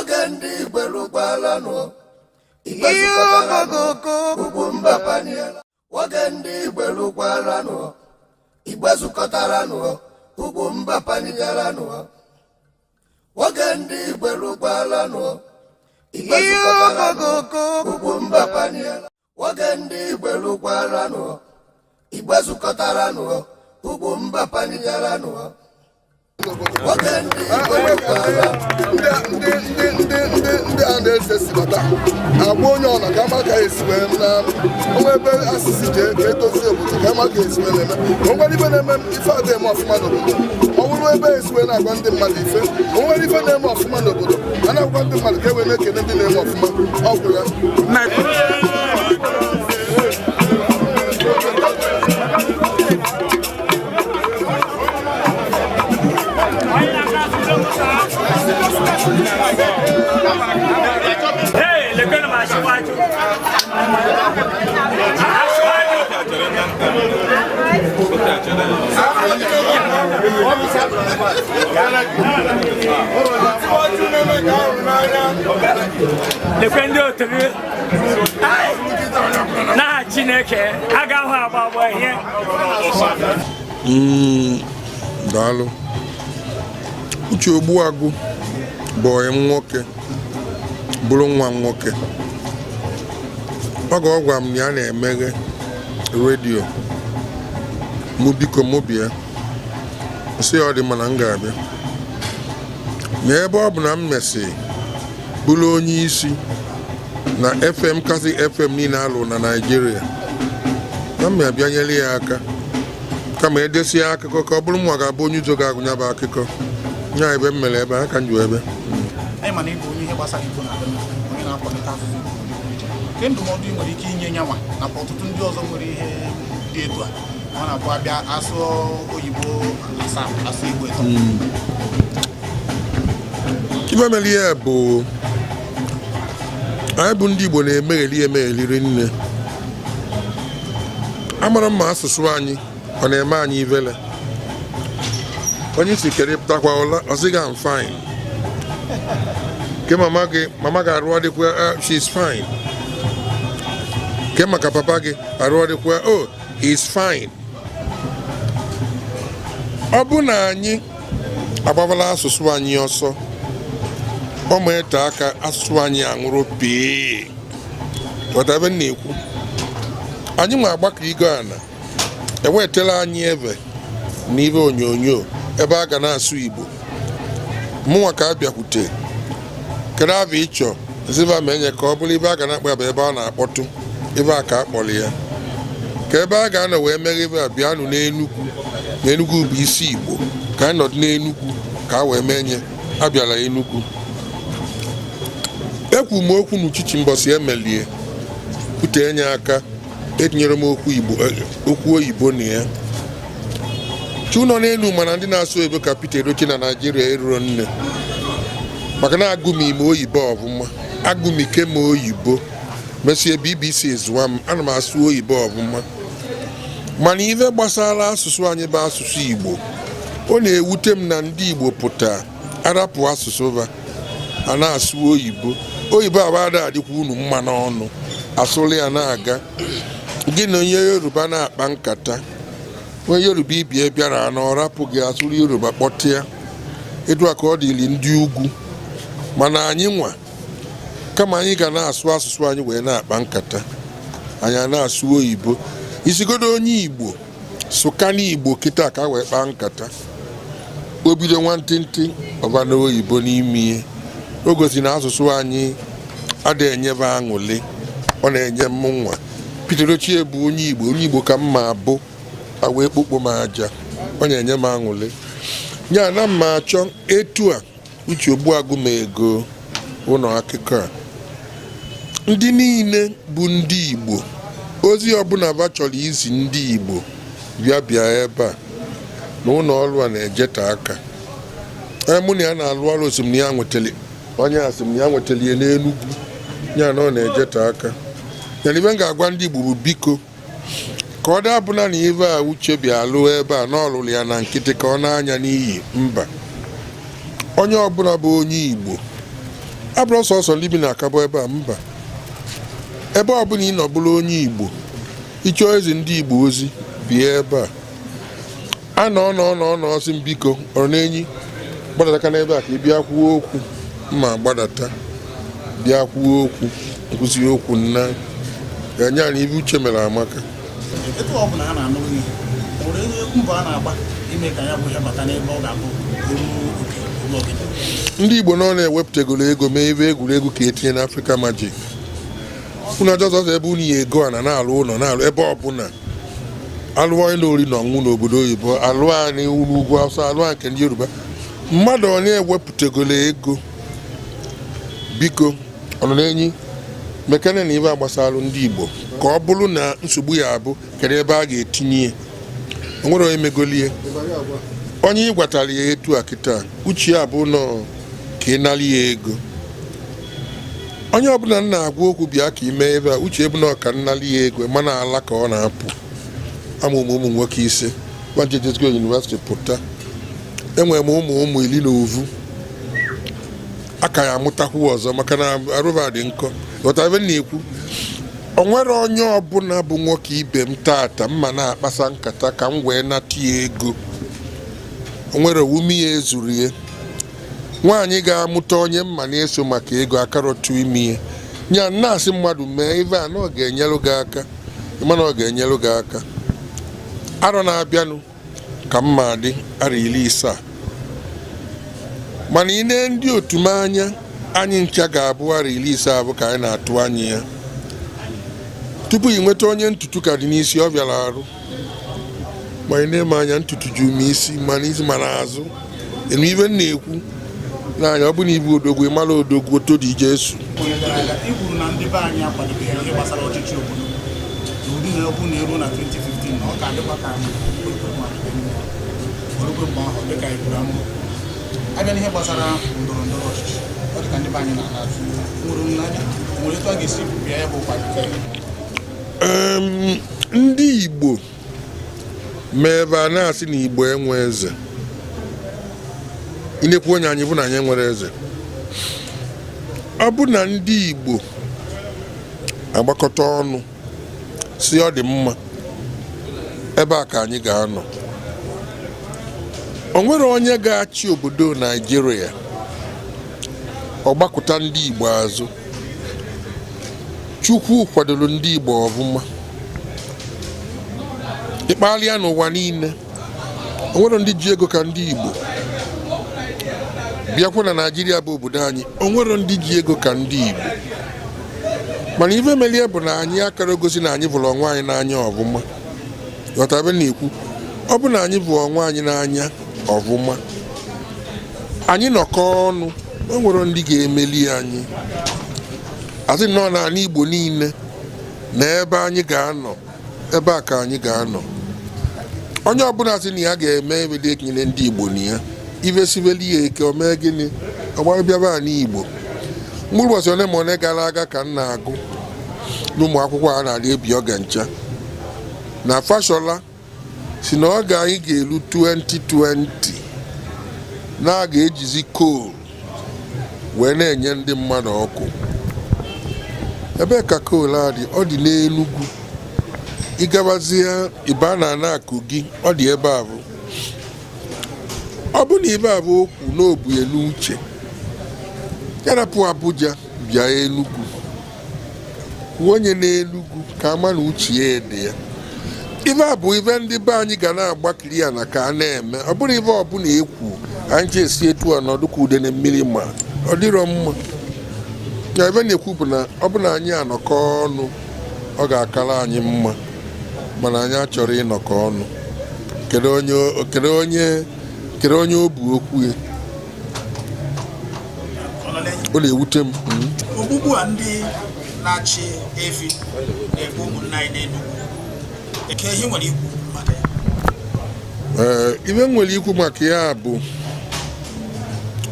Oge ndị Igbo lụkwalanụ, Igbo zukọtaranụ, ugwu mba paniela. Oge ndị Igbo lụkwalanụ, Igbo zukọtaranụ, ugwu mba panigaranụ. Oge ndị Igbo lụkwalanụ, Igbo zukọtaranụ, ugwu mba paniela. Oge ndị Igbo lụkwalanụ, Igbo zukọtaranụ, ugwu mba panigaranụ. Oge ndị Igbo lụkwalanụ. Ndị ndị ndị ndị ndị a na-ese si bata agwa onye ọna ka ama ka esi wee na onwe ebe asịsị jee ka edozie obodo, ka ama ka esi wee na-eme. Onwere ife na-eme, ife adịghị eme ọfụma n'obodo. Ọ bụrụ ebe esi wee na-agwa ndị mmadụ ife, onwere ife na-eme ọfụma n'obodo, a na-agwa ndị mmadụ ka e wee na-ekene ndị na-eme ọfụma. Ọ gwụ ya. Hey, lekwenụ m Aṣíwájú. Aṣíwájú. Lekwe ndị otu gị. Ai! N'aha Chineke, agaghị agba agba ihe. Daalụ. Uche Ogbuagụ bụ ọyị m nwoke, bụrụ nwa m nwoke. Oge ọ gwara m na ya na-emeghe redio, mụ biko mụ bịa, sị ya ọ dị mma na m ga-abịa. Na ebe ọ bụ na m mesị bụrụ onye isi na FM kasị FM niile alụ na Naịjirịa, na m abịanyere ya aka, kama edesie akụkọ ka ọ bụrụ mwa ga-abụ onye ụzọ ga-agụ ya bụ akụkọ nya ebe m mere ebe a ka m ji ebe. Anyị mana ịbụ onye ihe gbasara Igbo na-adị mma, onye na-akwalite asụsụ Igbo n'ụdị pụrụ iche. Ke ndụmọdụ ị nwere ike inye nyanwa nakwa ọtụtụ ndị ọzọ nwere ihe dị etu a ọ na-abụ abịa asụ oyibo asaa, asụ Igbo ịtọ? Ife mere ihe bụ anyị bụ ndị Igbo na-emegheli emegheliri nne. Amara m ma asụsụ anyị ọ na-eme anyị ivele. Onye si kere pụtakwa ụla, ọ sị gị, "I'm fine." Ke mama gị, mama gị arụ ọdịkwa? "She's fine." Ke maka papa gị, arụ ọdịkwa? "Oh, he's fine." Ọ bụ na anyị agbabala asụsụ anyị ọsọ, ọ ma ete aka asụsụ anyị anwụrụ pee. Ghọta ebe m na-ekwu? Anyị nwe agbakọ igo ana ewetala anyị eve na ibe onyonyo ebe a ga na-asụ Igbo. Mụnwa ka a bịakwute, kedu abụ ịchọ ziva ma enye ka ọ bụrụ ibe a ga na-akpọ ya bụ ebe a na-akpọtụ ebe a ka a kpọrọ ya, ka ebe a ga-anọ wee meghe ebe a. Bịanụ n'Enugwu, na Enugwu bụ isi Igbo, ka anyị nọdụ n'Enugwu ka a wee mee nye. Abịala Enugwu, ekwu m okwu n'uchichi mbọsị emelie kwute enye aka, etinyere m okwu Igbo, okwu oyibo na ya. Chu nọ n'elu, mana ndị na-asụ oyibo ka Peter Edochie na Naijiria eruro nne, maka na agụm ime oyibo ọfụma, agụmike m oyibo, mesie BBC zụwa m, ana m asụ oyibo ọfụma. Mana ife gbasara asụsụ anyị bụ asụsụ Igbo, ọ na-ewute m na ndị Igbo pụta arapụ asụsụ va a na-asụ oyibo. Oyibo abada adịkwa unu mma n'ọnụ, asụrụ ya na-aga. Gị na onye Yoruba na-akpa nkata, onye Yoruba ibie bịara na ọ rapụ gị, asụrụ Yoruba kpọtịa. Etu a ka ọ dịrị ndị ugwu. Mana anyị nwa, kama anyị ga na-asụ asụsụ anyị wee na-akpa nkata, anyị a na-asụ oyibo. Isigodo onye Igbo sụka n'Igbo kịta ka wee kpaa nkata, o bido nwantịntị ọba na oyibo n'ime ihe. O gosi na asụsụ anyị adịghị enyebe aṅụlị ọ na-enye m. Nwa Peter Edochie bụ onye Igbo, onye Igbo ka m ma abụ a wee kpokpo m aja, ọ na-enye m aṅụlị ya na mma achọ etu a. Uche Ogbuagụ ma ego ụlọ akụkọ a, ndị niile bụ ndị Igbo, ozi ọbụla ba chọrọ izi ndị Igbo, bịa bịa ebe a na ụlọ ọrụ a na-ejete aka. Onye mụ na ya na-alụ ọrụ osim na ya nwetara, onye asị m na ya nwetara ya n'Enugwu ya na ọ na-ejete aka ya. Na ibe m ga-agwa ndị Igbo bụ, biko, ka ọ dabụna na ibe a Uche bịa lụọ ebe a na ọ lụrụ ya na nkịtị ka ọ na-anya n'iyi mba. Onye ọbụla bụ onye Igbo Abụrụ sọsọ ndị bi na Akabọ ebe a, mba, ebe ọbụla ị nọ bụrụ onye Igbo, ịchọọ ezi ndị Igbo ozi, bịa ebe a. A nọ nọ nọ nọ sị m, biko, ọrụ n'enyi, gbadata n'ebe a ka ị bịa kwuo okwu. Mma gbadata bịa kwuo okwu, nkwụsị okwu nna ga-enye anyị ibe uche mere amaka. Etu ọ bụla ha na-anụrụ ihe, nwere mbọ a na-agba ime ka ya bụ ihe bata n'ebe ọ ga-abụ oru oke oru ogene. Ndị Igbo nọ na-ewepụtagoro ego mee ebe egwuregwu ka etinye na Africa Magic. Unu ọjọọ ebe unu ya ego a na na-alụ ụlọ, na-alụ ebe ọbụla, alụọ na ori na ọṅụṅụ n'obodo oyibo, alụọ anyị n'ugwu Awụsa, alụọ nke ndị Yoruba. Mmadụ ọ na-ewepụtagoro ego, biko, ọnụ na-enyi mekene na ibe agbasalụ ndị Igbo, ka ọ bụrụ na nsogbu ya abụ kedu ebe a ga-etinye ya. O nwere onye megolie onye ị gwatara ya etu a kịta, uche ya bụ nọ ka ị nara ya ego. Onye ọbụla m na-agwa okwu, bịa ka ị mee ebe a, uche ebu na ọka nnali ya ego, mana ala ka ọ na-apụ. Amụ m ụmụ nwoke 5 gbajejesgo university pụta. Enwere m ụmụ ụmụ 11 aka ya amụtakwu ọzọ, maka na arụba dị nkọ. Ghọta ebe m na-ekwu? O nwere onye ọbụla bụ nwoke ibe m tata mma na-akpasa nkata ka m wee nata ya ego. O nwere owume ya ezuru ya. Nwaanyị ga-amụta onye mma na-eso maka ego akarọtụ ime ya nya na-asị mmadụ mee ife a na ọ ga-enyelụ gị aka, mana ọ ga-enyelụ gị aka. Arọ na-abịanụ ka mma dị arọ 70, mana ị nee ndị otu m anya, anyị ncha ga-abụ arọ 50 abụ ka anyị na-atụ anya ya. Tupu ị nweta onye ntutu ka dị n'isi, ọ bịara arụ. Ma ị na-eme anya, ntutu ju m isi, ma n'isi ma n'azụ. Enu ibe m na-ekwu n'anya, ọ bụ na ibu odogwu, ị mara odogwu oto dị Jesu. Onye gara aga, i kwuru na ndị be anyị akwadobeghị ihe gbasara ọchịchị obodo n'ụdị na ọ bụ na eruo na 2015 na ọ ka adịkwa ka orukwe mgbe ahụ, dịka i kwuru amụma. Abịa n'ihe gbasara ndọrọ ndọrọ ọchịchị, ọ dị ka ndị be anyị na-ala azụ. Nwere olileanya, nwere etu a ga-esi bịa ya bụ kwado? Ndị Igbo ma ebe a na-asị na Igbo enwe eze, inekwu onye anyị bụ na anyị nwere eze. Ọ bụ na ndị Igbo agbakọta ọnụ si ọ dị mma, ebe a ka anyị ga-anọ. O nwere onye ga-achị obodo Naijiria, ọgbakọta ndị Igbo azụ. Chukwu kwadoro ndị Igbo ọfụma ịkpalịa n'ụwa niile. O nwere ndị ji ego ka ndị Igbo. Bịakwa na Naijiria bụ obodo anyị, o nwere ndị ji ego ka ndị Igbo. Mana ife melie bụ na anyị akara gosi na anyị vụrụ onwe anyị n'anya ọfụma. Ghọtara na-ekwu, ọ bụ na anyị vụrụ onwe anyị n'anya ọfụma, anyị nọkọ ọnụ, o nwere ndị ga-emeli anyị. Asị nọ n'ala Igbo niile na ebe anyị ga-anọ, ebe a ka anyị ga-anọ. Onye ọbụla sị na ya ga-eme ebe dị ekenyere ndị Igbo na ya ivesiveli ya eke, o mee gịnị? Ọgbara bịaba ala Igbo. Mkpụrụ ụbọchị ole ma ole gara aga ka m na-agụ n'ụmụ akwụkwọ a na-adị ebi oge ncha na Fashola si na oge anyị ga-eru 2020 na a ga-ejizi coal wee na-enye ndị mmadụ ọkụ. Ebee ka coal a dị? Ọ dị n'Enugwu. Ịgabazie ịba na ana Kogi, ọ dị ebe a. Bụ ọ bụ na ibe a bụ okwu n'obu ya n'uche, ya rapụ Abuja bịa Enugu, kwuo onye n'Enugu ka ama na uche ya dị ya. Ife a bụ ife ndị be anyị ga na-agbakiri ya na ka a na-eme. Ọ bụrụ ife ọbụla ekwu, anyị ji esi etu a nọdụ ka ude na mmiri, ma ọ dịrọ mma. Ya ebe na-ekwu bụ na ọ bụ na anyị anọkọ ọnụ, ọ ga-akara anyị mma. Mana anyị achọrọ ịnọkọ ọnụ. Kedu onye, kedu onye, kedu onye o bu okwu ya? Ọ na-ewute m. Ogbugbu a ndị na-achị efi na-egbu ụmụnne anyị n'Enugu, eke ihe nwere ikwu maka ya? Ee, ife m nwere ikwu maka ya bụ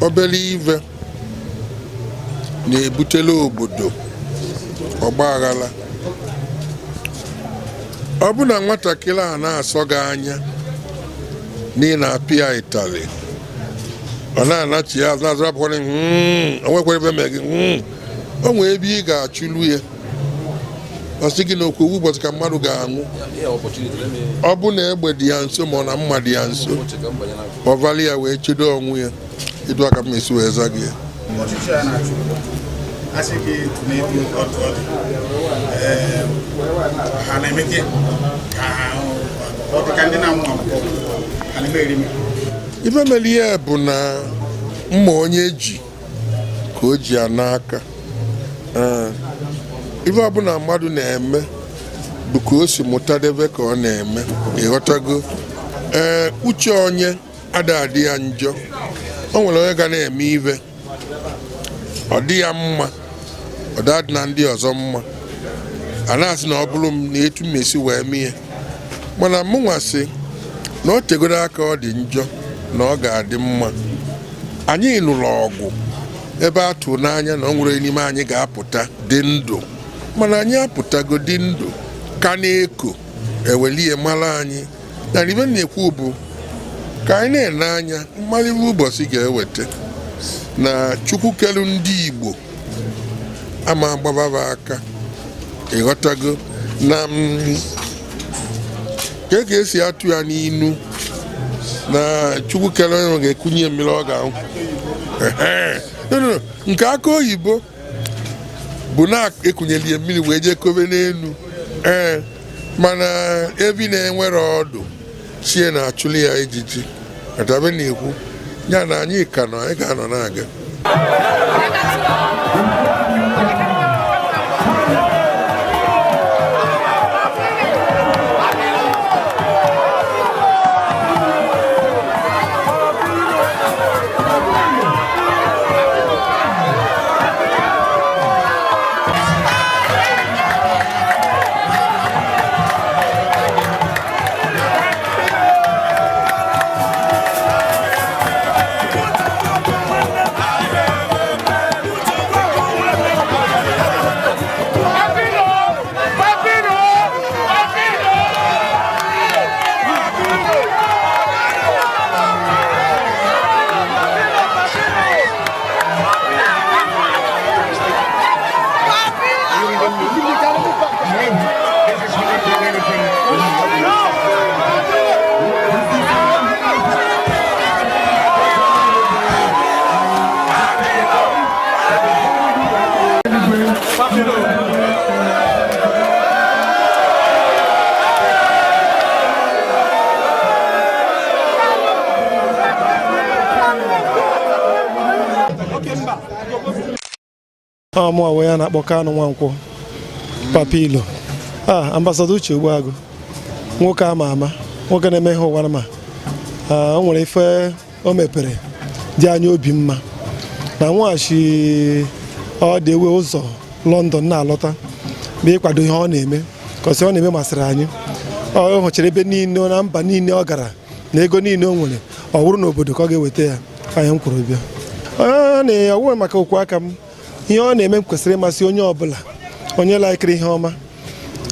obere ive na-ebutela obodo ọgba aghara. Ọ bụ na nwatakịrị a na-asọ gị anya na ị na-apịa ịtalị, Ọ na-anachi ya azụ azụ apụkwana, o nwekwara ebe mee gị. O nwee ebe ị ga-achụlu ya, ọ sị gị na okwu ụbọchị ka mmadụ ga-anwụ. Ọ bụ na egbe dị ya nso, ma ọ na mma dị ya nso, ọ vali ya wee chedo onwe ya. Ịdụ aka m esi wee za gị ya. Ọchịchị a na-achị ugbu a, asị gị n'etu ọdụ ọ dị, ha na-emete ka ọ dị ka ndị na-amụ akwụkwọ ha na-eme erime. Ife mere ihe bụ na mma onye ji ka o ji ya n'aka. Ee, ife ọbụla mmadụ na-eme bụ ka o si mụtadebe ka ọ na-eme, ịghọtago? Ee, uche onye ada adị ya njọ. O nwere onye ga na-eme ife ọ dị ya mma, ọ dị na ndị ọzọ mma, a na-asị na ọ bụrụ m na etu m esi wee mee ya. Mana mụnwa sị na o tegoro aka ọ dị njọ na ọ ga-adị mma. Anyị lụrụ ọgụ ebe a tụrụ n'anya na ọ nwere n'ime anyị ga-apụta dị ndụ, mana anyị apụtago dị ndụ ka na-eko ewelie mara anyị. Na ibe m na-ekwu bụ ka anyị na-ene anya mmalite ụbọchị ga-eweta na Chukwu kelu ndị Igbo ama agbababa aka, ịghọtago? Na ka esi atụ ya n'inu na Chukwu kere onye ga-ekunye mmiri ọ ga-anwụ. Ehe. No, no, no. Nke aka oyibo bụ na ekunyeli ya mmiri wee jee kobe n'elu. Ee, mana ebi na-enwere ọdụ chie na-achụli ya ijiji atabe na-ekwu ya na anyị ka nọ, anyị ga-anọ na-aga. Ọ mụ onwe ya na-akpọ Kanụ Nwankwọ Papilo, a ambassador Uche Ogbuagụ, nwoke ama ama, nwoke na-eme ihe ụwa ma o nwere ife o mepere dị anya obi mma na nwaghachi ọ dị ewe ụzọ London na-alọta bụ ịkwado ihe ọ na-eme, kọsị ọ na-eme masịrị anyị. Ọ hụchara ebe niile na mba niile ọ gara na ego niile o nwere, ọ wụrụ n'obodo ka ọ ga-eweta ya. Anyị m kwuru bịa ọ na-ọwụrụ maka okwu aka m. Ihe ọ na-eme kwesịrị ịmasị onye ọbụla, onye laikiri ihe ọma.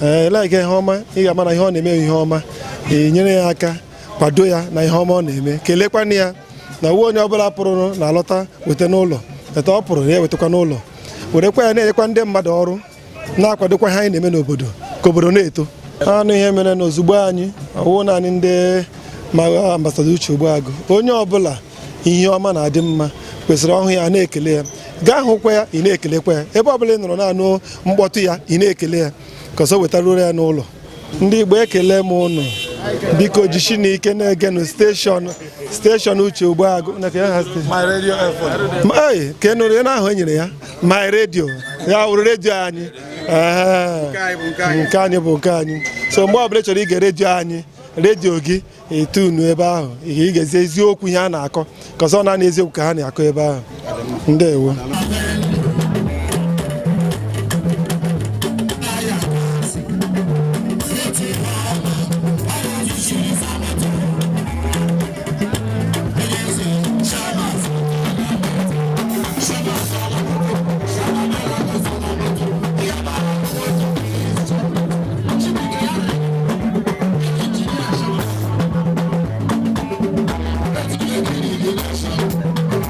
Ee, like ihe ọma, ị ga-ama na ihe ọ na-eme ihe ọma, ị nyere ya aka kwado ya na ihe ọma ọ na-eme, kelekwana ya na uwe onye ọbụla pụrụ na-alọta weta n'ụlọ, weta ọ pụrụ ya ewetakwa n'ụlọ, werekwa ya na-enyekwa ndị mmadụ ọrụ, na-akwadokwa ihe anyị na-eme n'obodo ka obodo na-eto. Anụ ihe mere na ozugbo anyị ọwụ naanị ndị ma ambassador Uche Ogbuagụ, onye ọbụla ihe ọma na-adị mma kwesịrị ọhụ ya na-ekele ya, gaa hụkwa ya ị na-ekelekwa ya, ebe ọbụla ị nụrụ na-anụ mkpọtụ ya ị na-ekele ya, ka ọsọ wetaruo ya n'ụlọ. Ndị Igbo, ekele m ụnụ, biko jishi na ike na-egenụ station Uche Ogbuagụ ka ị nụrụ ya n'ahụ e nyere ya My Radio, ya wụrụ redio anyị. Nke anyị bụ nke anyị. So mgbe ọbụla ị chọrọ ige redio anyị, redio gị etunu ebe ahụ, ị ga-ezi eziokwu ihe a na-akọ, ka ọzọ naanị eziokwu ka ha na-akọ ebe ahụ. Ndewo. Thank you.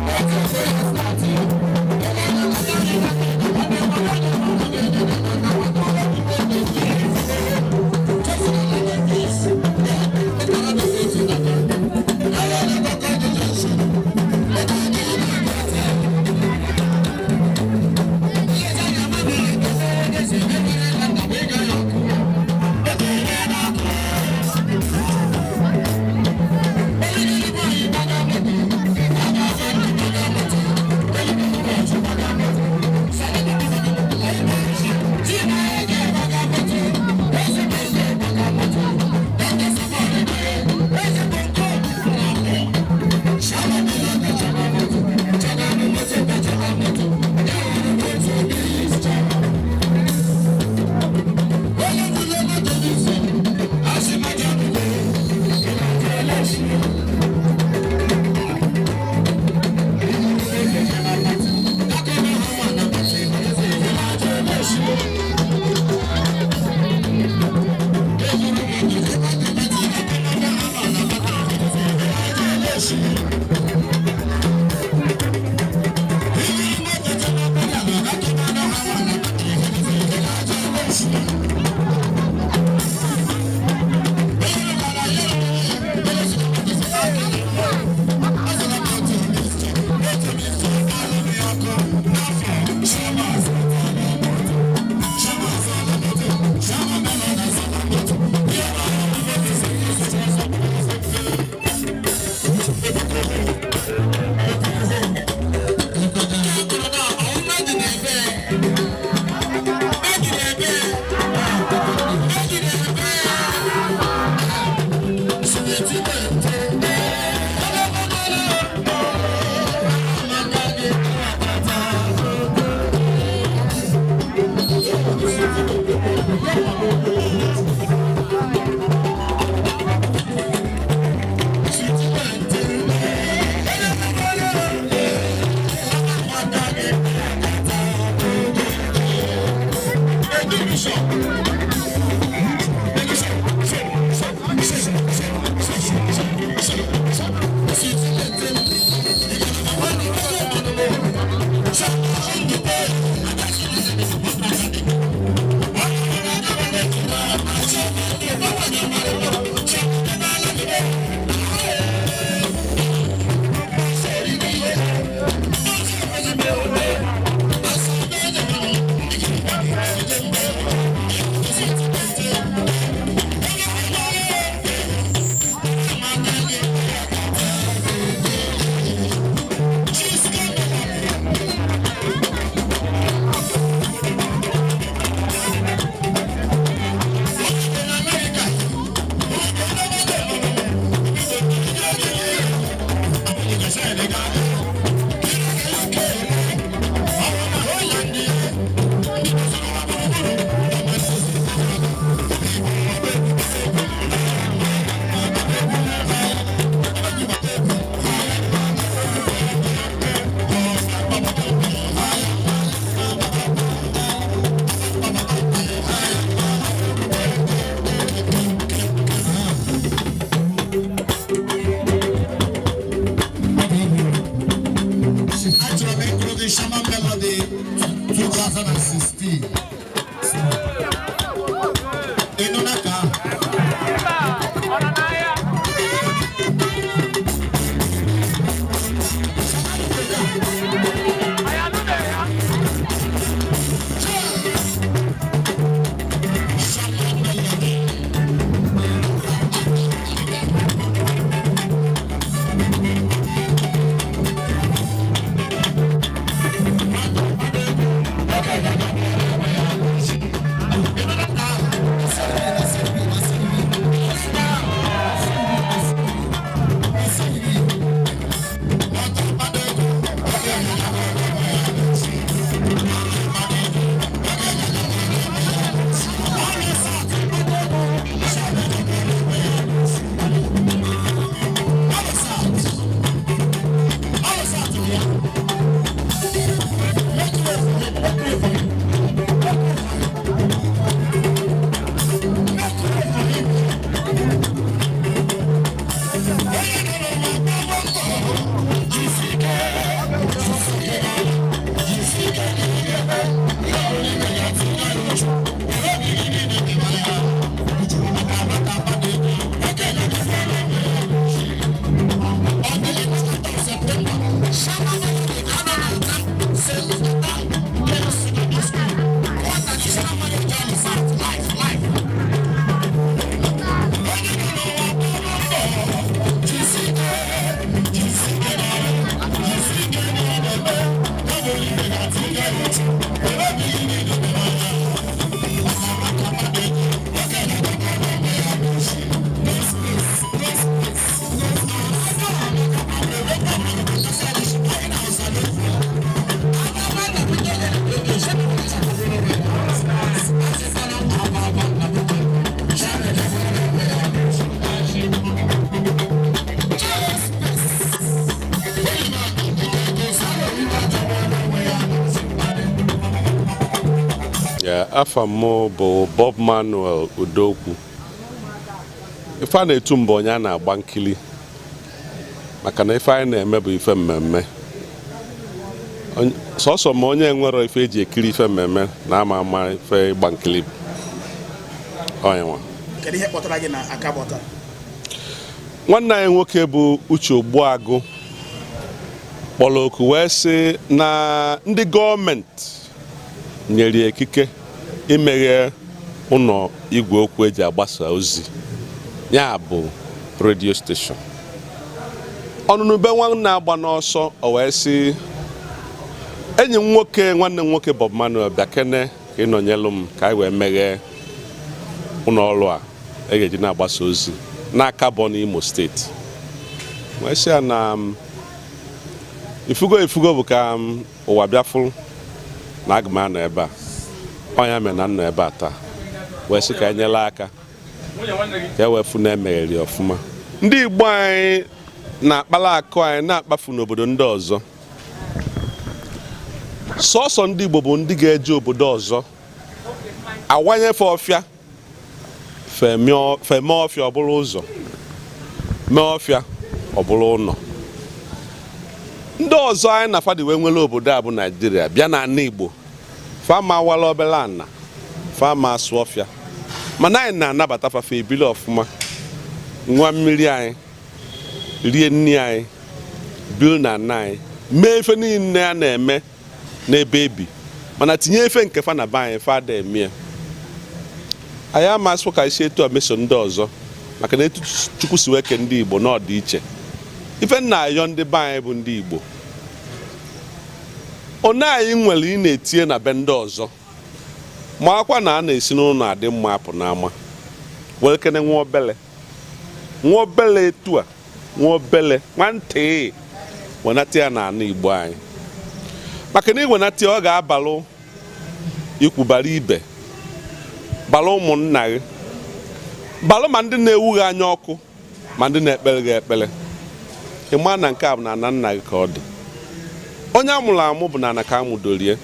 Afa m bụ Bob Manuel Udokwu. Ife a na-etu mbụ onye a na-agba nkili maka na ife anyị na-eme bụ ife mmemme. Sọsọ ma onye nwere ife eji ekiri ife mmemme na ama ama ife ịgba nkili onye nwa. Kedu ihe kpọtara gị na Akabọ taa? Nwanne anyị nwoke bụ Uche Ogbuagụ Kpọrọ oku wee sị na ndị gọọmenti nyere ya ikike imeghe ụlọ igwe okwu eji agbasa ozi, ya bụ radio station. Ọnụnụ be nwanne agba n'ọsọ. O wee sị enyi m nwoke, nwanne m nwoke Bob Manuel, bịa kene ka ị nọnyelụ m ka anyị wee meghee ụlọ ọrụ a e ga-eji na-agbasa ozi n'aka bụ n'Imo Steeti. Wee sị ya na ifugo ifugo bụ ka ụwa bịa fụrụ na aga m anọ ebe a. Ọ ya mere na m nọ ebe a taa, wee sị ka enyela aka ka e wee fụ na emegheri ọfụma. Ndị Igbo anyị na-akpala akụ anyị na-akpafu n'obodo ndị ọzọ. Sọsọ ndị Igbo bụ ndị ga-eje obodo ọzọ awanyefe ọfịa, feme ọfịa ọ bụrụ ụzọ, mee ọfịa ọ bụrụ ụlọ. Ndị ọzọ anyị na fadi wee nwere obodo a bụ Naijiria bịa na ana Igbo, fama awala obere ana, fama asụ ọfịa, mana anyị na-anabata fafe, ebili ọfụma, nwa mmiri anyị, rie nri anyị, biri na ana anyị, mee ife niile a na-eme n'ebe ebi, mana tinye ife nke fa na be anyị, fa ada eme ya. Anyị amasị ka isi etu a meso ndị ọzọ, maka na etu Chukwu si wee kee ndị Igbo na ọ dị iche. Ife nna ayọ ndị be anyị bụ ndị Igbo, one anyị nwere ị na-etinye na be ndị ọzọ, ma akwa na a na-esi n'ụlọ adị mma apụ n'ama. Were kene nwa obele, nwa obele etu a, nwa obele nwantị, wenata ya n'ala Igbo anyị, maka na iwenata ya, ọ ga-abalụ ikwu, bara ibe, bara ụmụnna gị, balụ ma ndị na-ewu gị anya ọkụ, ma ndị na-ekpere gị ekpere. Ị maa na nke a bụ na ana nna gị ka ọ dị. Onye a mụrụ amụ bụ na ana ka amụdorie.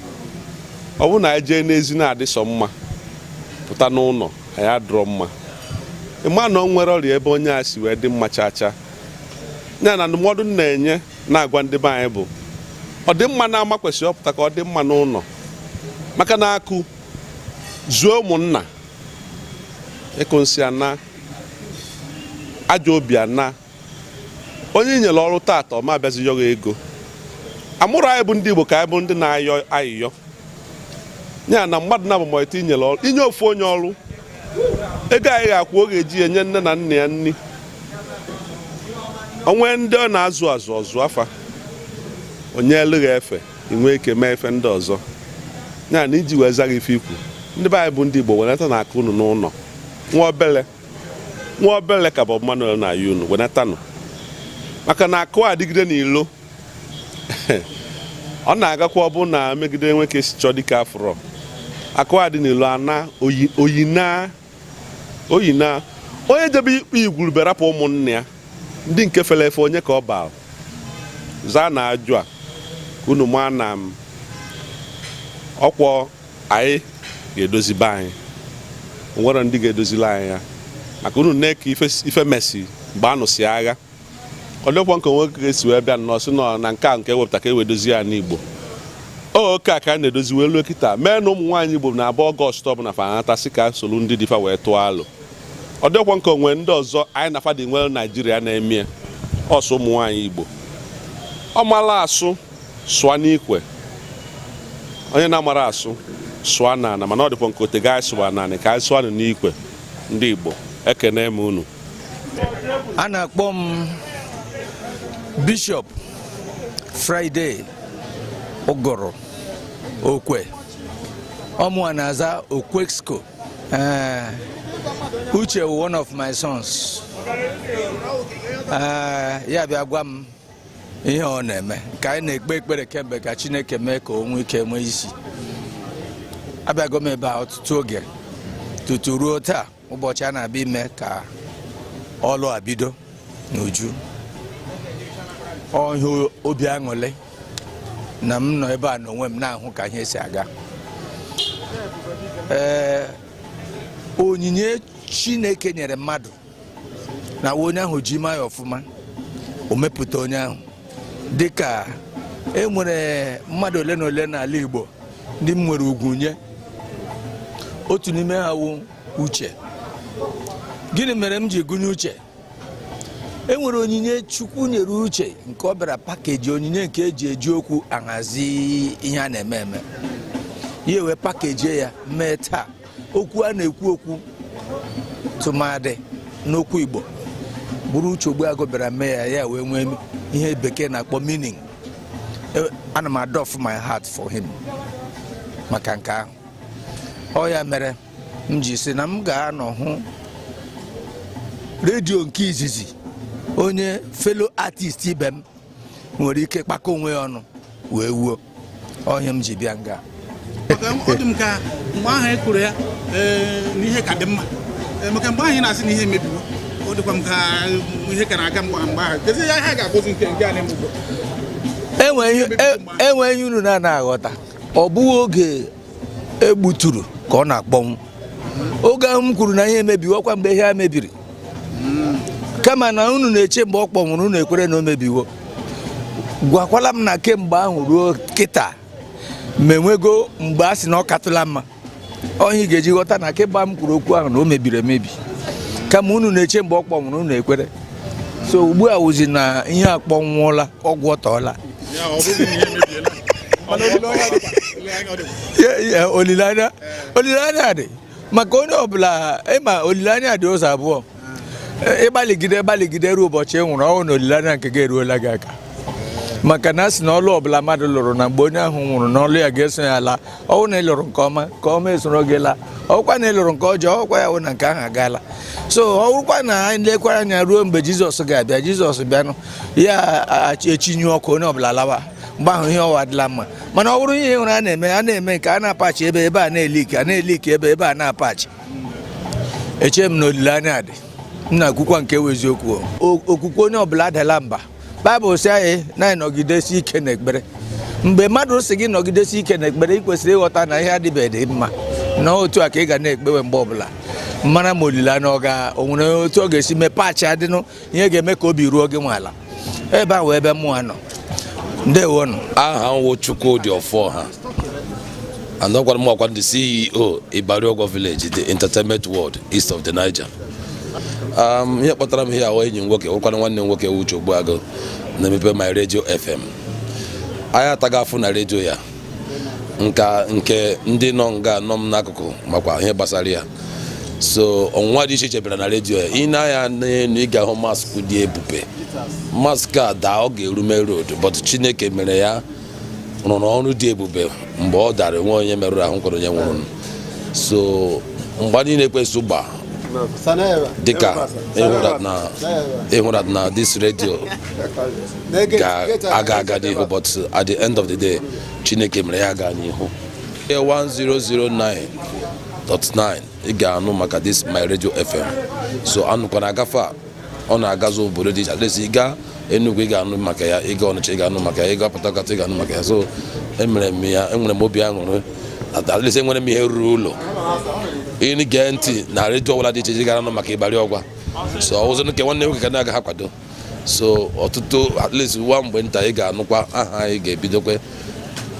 Ọ bụrụ na anyị jee n'ezi na-adị sọ mma, pụta n'ụlọ anyị adịrọ mma, ị maa na ọ nwere ọrịa ebe onye a si wee dị mma chaa chaa. Ya na ndụmọdụ m na-enye na-agwa ndị be anyị bụ, ọ dị mma na ama kwesịrị ọpụta ka ọ dị mma n'ụlọ, maka na akụ zuo ụmụnna, ịkụ nsị ana, ajọ obi ana. Onye i nyere ọrụ taata, ọ ma abịazi yọghị ego. Amụrụ anyị bụ ndị Igbo ka anyị bụ ndị na-ayọ ayịyọ. Ya na mmadụ na abụmọite inyere ọrụ, inye ofu onye ọrụ, ego anyị ga-akwụ, ọ ga-eji enye nne na nna ya nri, onwe ndị ọ na-azụ azụ, ọzụ afa onye elu efe inwe ike mee ife ndị ọzọ. Ya na iji wee zaghị ife ikwu, ndị be anyị bụ ndị Igbo, wenata na akụ unu n'ụlọ. Nwa obele, nwa obele ka Bob Manuel na-ayọ unu, wenatanụ, maka na akụ adịgide n'ilo, ọ na-agakwa. Ọ bụ na megide nwoke si chọọ dịka afụrọ akụ adị n'ilo ana oyina oyina. Onye jebe ikpe igwurube rapụ ụmụnne ya ndị nke fere efe, onye ka ọ baa zaa na ajụ a? Ka unu maa na m ọkwọ anyị ga-edozi be anyị, nwere ndị ga-edozili anyị ya, maka unu na-eke ife mesi mgbe a nụsị agha. Ọ dịkwa nke nwoke ga-esi wee bịa nnọọ sị nọ na nke a nke ewepụta ka e wee dozie ya n'Igbo. Oke a ka a na-edozi wee luo kịta, mee na ụmụ nwaanyị Igbo na-abụ Ọgọst ọbụla fa anata sị ka solu ndị dịfa wee tụọ alụ. Ọ dịkwa nke onwe ndị ọzọ anyị na fadị nwere Naijiria na-eme ọsọ. Ụmụ nwaanyị Igbo, ọ mara asụ, sụọ n'ikwe. Onye na-amara asụ, sụọ n'ala, mana ọ dịkwa nke otego anyị sụwa n'ala ka anyị sụọ n'ikwe. Ndị Igbo, ekene m unu. A na-akpọ m Bishọp Friday Ụgụrụ Okwe, ọmụa na-aza Okwexco. Ee, Uche wụ one of my sons. Ee, ya bịa gwa m ihe ọ na-eme, ka anyị na-ekpe ekpere kemgbe ka Chineke mee ka o nwee ike nwee isi. Abịago m ebe a ọtụtụ oge tutu ruo taa, ụbọchị a na-abịa ime ka ọlụ a bido n'uju. Ọhịa obi aṅụrị na m nọ ebe a n'onwe m na-ahụ ka ihe si aga. Ee, onyinye Chineke nyere mmadụ na onye ahụ ji maa ya ọfụma, o mepụta onye ahụ. Dịka e nwere mmadụ ole na ole n'ala Igbo ndị m nwere ugwu nye, otu n'ime ha wụ Uche. Gịnị mere m ji gụnye Uche? E nwere onyinye Chukwu nyere Uche nke ọ bịara package, onyinye nke eji eji okwu ahazi ihe a na-eme eme ya, wee package ya mee taa okwu a na-ekwu okwu tụmadị n'okwu Igbo bụrụ Uche Ogbuagụ bịara mee ya, ya wee nwee ihe bekee na-akpọ meaning. Ana m adoff my hat for him maka nke ahụ. Ọ ya mere m ji sị na m ga-anọ hụ redio nke izizi onye fellow artist ibe m nwere ike kpakọ onwe ya ọnụ wee wuo ọhịa m ji bịa nga. Maka ọ dị m ka mgbe ahụ e kwuru ya ee, na ihe ka dị mma. Ee, maka mgbe ahụ ị na-asị na ihe emebiwo, ọ dịkwa m ka ihe ka na-aga mgbe ahụ. Kezi ya ihe a ga-akpọzi nke a na-eme ugbu a? Enwe ihe unu na-anaghị aghọta. Ọ bụghị oge egbuturu ka ọ na-akpọnwụ. Oge ahụ m kwuru na ihe emebiwo ọkwa mgbe ihe a mebiri, kama na unu na-eche mgbe ọ kpọnwụrụ unu ekwere na o mebiwo. Gwakwala m na kemgbe ahụ ruo kịta ma enwego mgbe a sị na ọ katụla mma. Ọhịa ị ga-eji ghọta na kemgbe m kwuru okwu ahụ na o mebiri emebi, kama unu na-eche mgbe ọ kpọnwụrụ unu ekwere. So ugbu a wụzi na ihe akpọnwụọla, ọgwụ ọtọọla. Ya ọ bụghị na ihe emebiela, mana olileanya dịkwa, olileanya ọ dịkwa. Olileanya, olileanya dị maka onye ọbụla. Ịma olileanya dị ụzọ abụọ. Ịgbalịgide gbalịgide ruo ụbọchị ị nwụrụ ọnwụ na olileanya nke gị eruola gị aka, maka na a sị na ọlụ ọbụla mmadụ lụrụ, na mgbe onye ahụ nwụrụ na ọlụ ya ga-eso ya laa. Ọwụ na ị lụrụ nke ọma, ka ọma esoro gị laa. Ọwụkwa na ị lụrụ nke ọjọọ, ọkwa ya wụ na nke ahụ agaala. So ọ bụrụkwa na anyị lekwara anya ruo mgbe Jizọs ga-abịa, Jizọs bịanụ ya echinyu ọkụ, onye ọbụla lawa, mgbe ahụ ihe ọwa adịla mma. Mana ọ bụrụ ihe hụrụ a na-eme, a na-eme nke a na-apachi ebe ebe a na-eliki, a na-eliki ebe ebe a na-apachi, eche m na olileanya dị. M na-akwukwa nke wụ eziokwu. Okwukwe onye ọbụla adala mba. Baịbụl sị anyị na anyị nọgidesi ike n'ekpere. Mgbe mmadụ sị gị nọgidesi ike n'ekpere, ị kwesịrị ịghọta na ihe adịbeghị mma, na otu a ka ị ga na-ekpewe mgbe ọbụla, mara ma olileanya ọ ga o nwere otu ọ ga-esi mee paachị adịnụ, ihe ga-eme ka obi ruo gị nwala ebe ahụ ebe mmụọ nọ. Ndewonụ. Aha m wụ Chukwudi Ọfọha, and ọkwara m ọkwa ndị CEO Ibari Village, the entertainment world east of the Niger. Ihe kpatara m ihe ahụ, enyi m nwoke wụrụkwana nwanne m nwoke Uche Ogbuagụ na-emepe My Radio FM. Anyị ataghị afụ na redio ya nka nke ndị nọ nga nọ m n'akụkụ makwa ihe gbasara ya. So ọnwụnwa dị iche iche bịara na redio ya. Ị na-anya n'elu, ị ga-ahụ mast dị ebube. Mast a daa, ọ ga-erume road, but Chineke mere ya rụrụ ọrụ dị ebube. Mgbe ọ dara, nwe onye merụrụ ahụ, kwere onye nwụrụ. So mgbe niile ekwesị gba dịka ịhụrat na this radio ga-aga aga n'ihu, but at the end of the day, Chineke mere ya aga n'ihu. 1009.9 ị ga-anụ maka this My Radio FM. So anụkwana agafe a, ọ na-agazu obodo dị iche. At least ị gaa Enugu, ị ga-anụ maka ya. Ịga Ọnịcha, ị ga-anụ maka ya. Ịga Port Harcourt, ị ga-anụ maka ya. So emere m ya, enwere m obi aṅụrị. At least enwere m ihe ruru ụlọ ịnị gee ntị na redio ọbụla dị iche iche gara anụ maka Ịbarị Ọgwa. So ọwụzọ nke nwanne nwoke ka na-aga ha kwado. So ọtụtụ, at least nwa mgbe nta, ị ga-anụkwa aha anyị ga-ebidokwe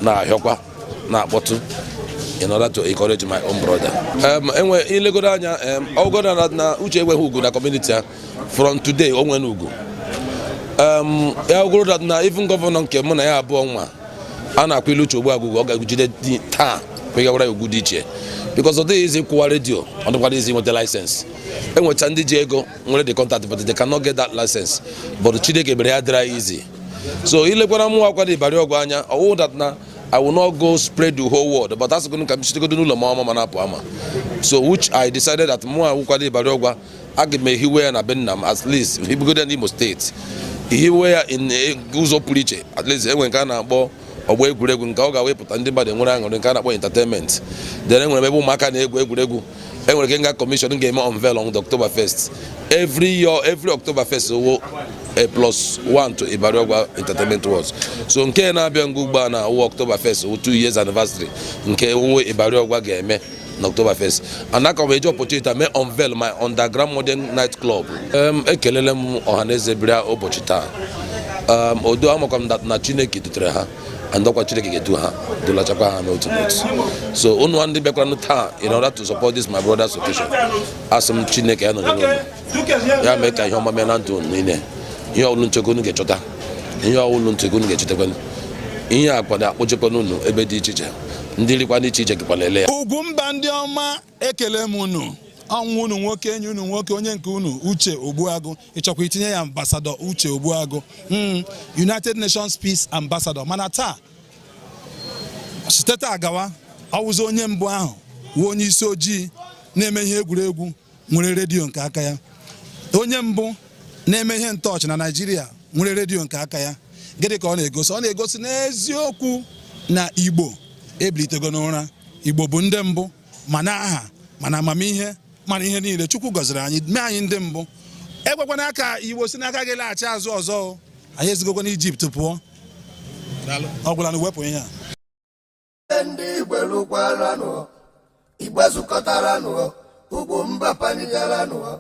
na-ahịọkwa na-akpọtụ in order to encourage my own brother. Enwe ilegodo anya, ọgọdọ na Uche enweghị ugwu na community ya. From today o nwere ugwu. Ya ogoro that na even governor nke mụ na ya abụọ nwa a na-akwa ilu Uche Ogbuagụ, ọ ga-ejide taa kwegawara ya ugwu dị iche, because ọ dịghị izi kwụwa redio, ọ dịkwara izi nweta license. Enwecha ndị ji ego nwere the contact, but they cannot get that license, but Chineke mere ya dịra easy. So ilekwara mụ akwado Ịbarị Ọgwụ anya, ọwụ that na I will not go spread the whole world, but that's going ka m sitegodo n'ụlọ m ọma ma na-apụ ama. So which I decided that mụ awụkwado Ịbarị Ọgwa, aga m ehiwe ya na be nna m, at least hibegodo ya n'Imo Steeti, hiwe ya in ụzọ pụrụ iche. At least enwere nke a na-akpọ ọgbọ egwuregwu nke ọ ga-awepụta ndị mmadụ enwere aṅụrị, nke a na-akpọ entertainment. Then enwere m ebe ụmụaka na-egwu egwuregwu. Enwere nke nga commission ga-eme unveil on October 1st. Every year, every October 1st wo a plus one to Ibari Ogwa Entertainment Awards. So nke na-abịa ngwa ugbu a na wụ October 1st wụ 2 years anniversary nke nwe Ibari Ogwa ga-eme na October 1st, and aka m eji opportunity mee unveil my underground modern night club. Ekelele m ọhaneze bịara ụbọchị taa. Odo amakwa m that na Chineke dutere ha. And ọkwa Chineke ga-edu ha, dulachakwa ha n'otu n'otu. So unu ndị bịakwaranụ taa in order to support this my brother's occasion, asị m Chineke ya nọnyere unu, ya mee ka ihe ọma mee na ndụ unu niile. Ihe ọwụlụ nchekwa unu ga-echọta, ihe ọwụlụ nchekwa unu ga-echetakwa, ihe akwa na-akpụchekwa n'unu ebe dị iche iche, ndị rikwa dị iche iche gịkwa na-ele ya. Ugwumba ndị ọma, ekele m unu. Ọnwụ unu nwoke, enyi unu nwoke, onye nke unu, Uche Ogbuagụ. Ịchọkwa itinye ya Ambassador Uche Ogbuagụ, United Nations Peace Ambassador. Mana taa, site taa gawa, ọwụzi onye mbụ ahụ wụ onye isi ojii na-eme ihe egwuregwu nwere redio nke aka ya, onye mbụ na-eme ihe ntọọchị na Naịjirịa nwere redio nke aka ya. Gịnị ka ọ na-egosi? Ọ na-egosi n'eziokwu na Igbo ebilitego n'ụra. Igbo bụ ndị mbụ, ma na aha, mana amamihe, mana ihe niile. Chukwu gọziri anyị, mee anyị ndị mbụ. Ekwekwana aka Igbo si n'aka gị laghachi azụ ọzọ o. Anyị ezigokwa n'Ijipt pụọ. Ọ gwụla na wepụ ihe a. Ndị Igbo lụkwaranụ, Igbo zukọtaranụ, ugwu mba panigaranụ.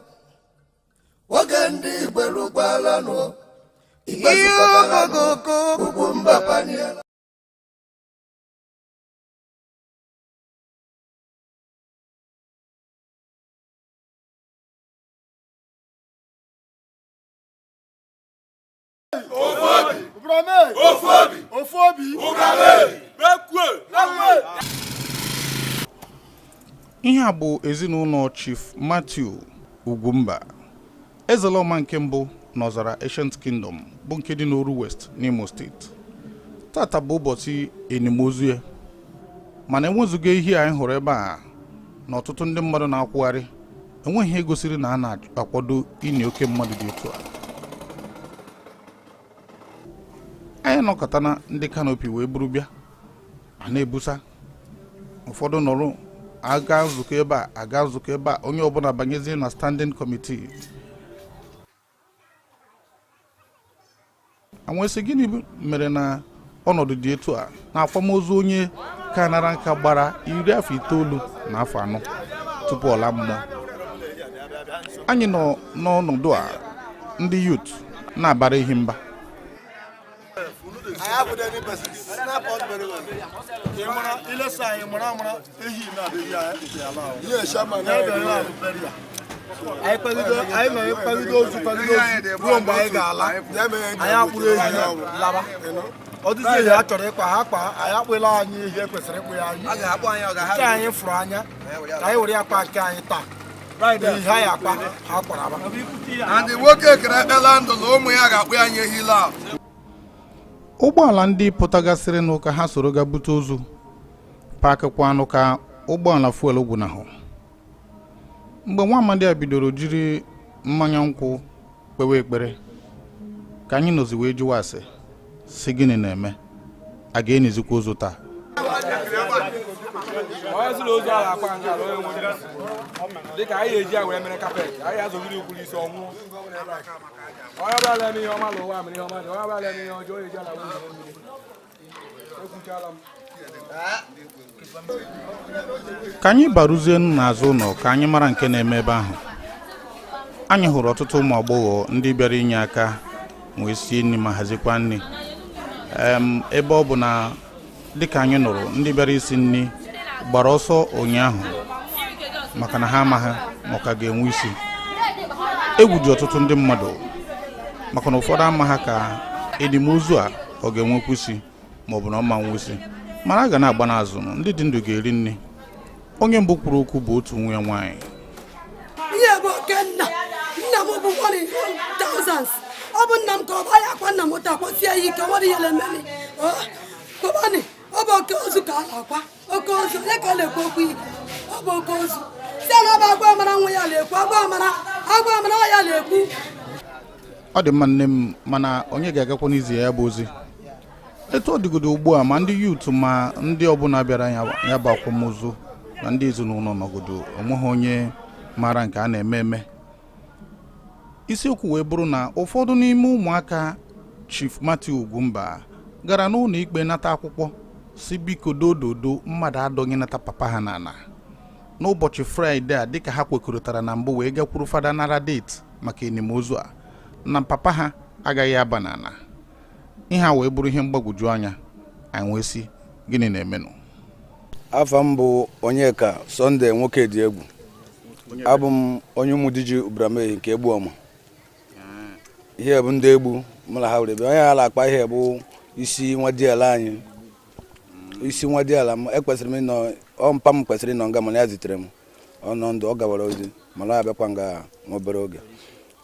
Oge ndị Igbo lụkwaranụ, Igbo zukọtaranụ, ugwu mba paniela. Ihe a bụ ezinụlọ Chief Matthew Ugwumba, Ezelọma nke mbụ n'Ọzara Ancient Kingdom, bụ nke dị n'Oru West n'Imo Steeti. Tata bụ ụbọchị enimozu ya, mana enwezuga ihe anyị hụrụ ebe a na ọtụtụ ndị mmadụ na-akwụgharị, enweghị ihe gosiri na a na-akwado ini oke mmadụ dị otu a. Anyị nọkọtana ndị canopy wee buru bịa, a na-ebusa ụfọdụ nọrọ aga nzukọ ebe a, aga nzukọ ebe a, onye ọbụla banyezie na standing committee. Anwesị gịnị mere na ọnọdụ dị etu a na akwamozu onye ka nara nka gbara 94 afọ tupu ọ laa mmụọ? Anyị nọ n'ọnọdụ a, ndị youth na-abara ehi mba. I have with any person. Snap us very well. Ka ị mara ilesa anyị, mara amara ehi na-adịghị anyị ala ahụ. Ihe shama na anyị kpagide, anyị nọ kpagide ozu, kpagide ozu ruo mgbe anyị ga-ala. Anyị akpụrụ ehi laba. Ọ dịzi ehi a chọrọ ịkpa ha kpa, anyị akpụla anyị ehi ekwesịrị ịkpụ ya. Anyị nke anyị fụrụ anya ka anyị were ya kpa nke anyị taa. Ihe anyị akpa ha kpara aba. And nwoke kere ekpela ndụ na ụmụ ya ga-akpụ ya nye ehi laa. Ụgbọala ndị pụtagasịrị n'ụka ha soro ga bute ozu pakịkwanụ ka ụgbọala fuel gwụnahụ. Mgbe nwa amadi a bidoro jiri mmanya nkwụ kpewe ekpere, ka anyị nọzi wee jụwa ase si gịnị na-eme, a ga-enizikwa ozu taa? Onye sị na ozu ahụ akpa nke ala, onye nwere isi dịka anyị eji ya wee mere carpet, anyị azọgide ukwuru isi ọnwụọ. Onye ọbụla na-eme ihe ọma n'ụwa mere ihe ọma dị, onye ọbụla na-eme ihe ọjọọ eji ala wee zere mmiri. Ekwuchala m. Ka anyị baruzie n'azụ ụlọ ka anyị mara nke na-eme ebe ahụ. Anyị hụrụ ọtụtụ ụmụ agbọghọ ndị bịara inye aka wee sie nri ma hazikwa nri. Ebe ọ bụ na dịka anyị nụrụ, ndị bịara isi nri gbara ọsọ ụnyaahụ maka na ha amaghị ma ọ ka ga-enwe isi. Egwu ji ọtụtụ ndị mmadụ maka na ụfọdụ amaghị ka edimozu a ọ ga-enwekwa isi ma ọ bụ na ọ ma nwe isi, mana a ga na-agba n'azụ, ndị dị ndụ ga-eri nri. Onye mbụ kwuru okwu bụ otu nwa ya nwaanyị. Ihe bụ oke nna nna m bụ one in thousands. Ọ bụ nna m ka ọ bụ ya akwa nna m ụta akwasie ya ike. Nwere ihe na-emeni kọbani. Ọ bụ oke ozu ka a na-akwa, oke ozu. Onye ka ọ na-ekwu okwu ihe? Ọ bụ oke ozu si na ọ bụ agwa amara nwa ya na-ekwu, agwa amara, agwa amara ọ ya na-ekwu. Ọ dị mma, nne m, mana onye ga-agakwa n'izi ya bụ ozi etu ọ dịgodo ugbu a, ma ndị youth ma ndị ọbụla bịara ya bụ akwamozu na ndị ezinụlọ nọgodo, onweghị onye maara nke a na-eme eme. Isiokwu wee bụrụ na ụfọdụ n'ime ụmụaka Chief Matthew Ugwumba gara n'ụlọ ikpe nata akwụkwọ si biko dododo mmadụ adọghị nata papa ha n'ala n'ụbọchị Fraịde a, dịka ha kwekọrịtara na mbụ wee gakwuru fada nara date maka enimozu a, na papa ha agaghị aba n'ala. Ihe a wee bụrụ ihe mgbagwoju anya. Anyị wee sị, gịnị na-emenụ? Afa m bụ Onyeka Sunday nwoke dị egwu. Abụ m onye Ụmụdiji Ubramehi nke Egbuoma. Ihe bụ ndị egbu mụ na ha were bịa. Onye ha na-akpa ihe bụ isi nwa diala anyị. Isi nwa diala m ekwesịrị m ịnọ, ọ mpa m kwesịrị ịnọ nga, mana ya zitere m ọnọ ndụ, ọ gawara ozi mana ọ abịakwa nga nwa obere oge.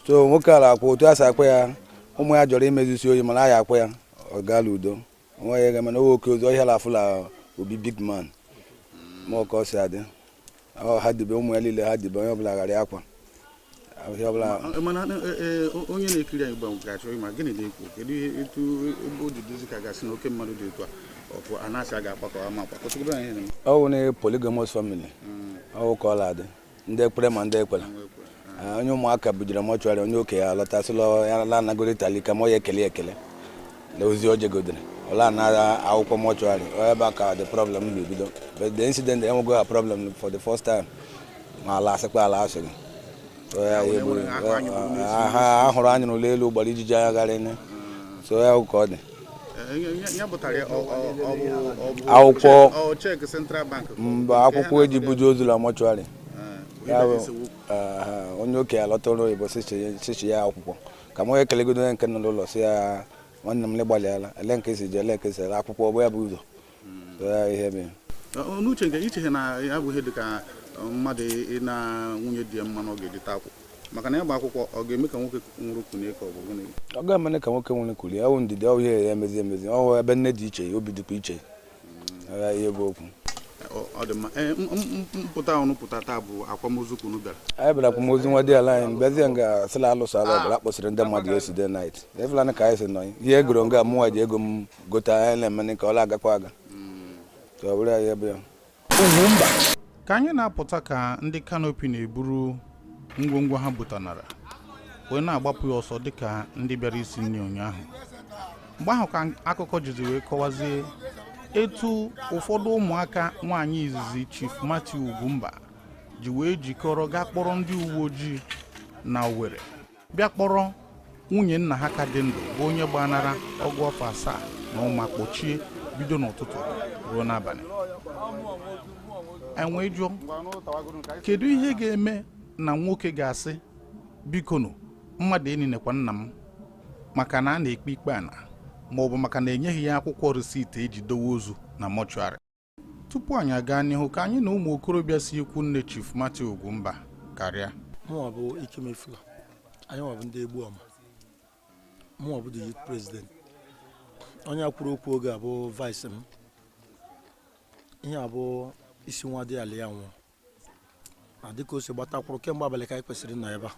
So nwoke ala akwa otu a si akwa ya, ụmụ ya jọrọ imezisi oyi, mana a ya akwa ya ọ gaala udo. Nwa ya ga-eme na oke ozu ọhịa la-afụla obi big man ma ọ ka ọ si adị. Ọ ha dibe ụmụ ya niile, ha dibe onye ọbụla ghara akwa. Ihe ọbụla. Mana onye na-ekiri anyị ugbu a ga-achọ ịma gịnị na-ekwu, kedu ihe etu ebe o ji dozi ka gasị na oke mmadụ dị etu a ọ bụ a na-asị a ga-akpakọ ama akpa kọtụgoro anyị ihe na-eme. Ọ bụ na polygamous family, ọ bụ ka ọ na-adị, ndị ekpere ma ndị ekwela. Onye ụmụaka bujere mortuary, onye okenye alọtasịla ya la anagoro Itali ka ma ọ ya ekele ekele na ozi o jegodere ọla na akwụkwọ mortuary, ọ ebe a ka the problem na-ebido. But the incident enwego ha problem for the first time, ma ala asịkwa ala asịghị. So ya ihe bụ ha hụrụ anyị n'ụlọ elu gbara ijiji anya gara nne. So ya ka ọ dị. Ya pụtara ọ bụ Akwụkwọ ọ check Central Bank mba akwụkwọ eji buju ozu na mortuary. Ya bụ onye okenye alọtara oyibo sichi ya akwụkwọ ka m onye kelegodo onye nke nọ n'ụlọ si ya nwanne m legbalịala ele nke si je ele nke si ele akwụkwọ ọ bụ ya bụ ụzọ. So ya ihe mere. N'uche nke iche na ya bụ ihe dị ka mmadụ ị na nwunye di ya mma na ọ ga-edite akwụkwọ, maka na ya bụ akwụkwọ ọ ga-eme ka nwoke nwụrụ kunie ka ọ bụ gịnị? Ọ ga-eme ka nwoke nwụrụ kulie, ọ bụ ndidi, ọ bụ ihe ya emezi emezi, ọ bụ ebe nne dị iche, obi dịkwa iche. Ya ihe bụ okwu. Ọ dị mma. Mpụta ọnụ pụta taa bụ akwamozu ka unu bịara. Anyị bịara akwamozu nwa di ala anyị, bịazie nga sịla alụso ala ọbụla akpọsịrị ndị mmadụ yesterday night. Efela ka anyị si nọ ihe egoro nga mụnwa ji ego m gote anyị na-eme ka ọ na-agakwa aga. Ọ bụrụ ya bụ ya. Ka anyị na-apụta ka ndị kanopi na-eburu ngwongwo ha butanara wee na-agbapụ ya ọsọ dịka ndị bịara isi nri ụnyaahụ. Mgbe ahụ ka akụkọ jizi wee kọwazie etu ụfọdụ ụmụaka nwaanyị izizi Chief Matthew Ugwumba ji wee jikọrọ gaa kpọrọ ndị uwe ojii na Owerri bịa kpọrọ nwunye nna ha ka dị ndụ bụ onye gbanara ọgụ afọ 7 na ụma kpọchie bido n'ụtụtụ ruo n'abalị. Enwee jụọ, kedu ihe ga-eme na nwoke ga-asị bikonu mmadụ eninekwa nna m maka na a na-ekpe ikpe ana ma ọ bụ maka na enyeghị ya akwụkwọ risiti eji dowe ozu na mọchụarị? Tupu anyị aga n'ihu, ka anyị na ụmụ okorobịa si ikwu nne Chief Matthew Ugwumba karịa. Mụnwa bụ Ikemefula, anyị nwa bụ ndị Egbuoma, mụnwa bụ the youth president. Onye a kwuru okwu oge a bụ vice m. Ihe a bụ isi nwa dị ala ya nwụọ na dịka o si gbatakwuru kemgbe abalị ka anyị kwesịrị ịnọ ebe a,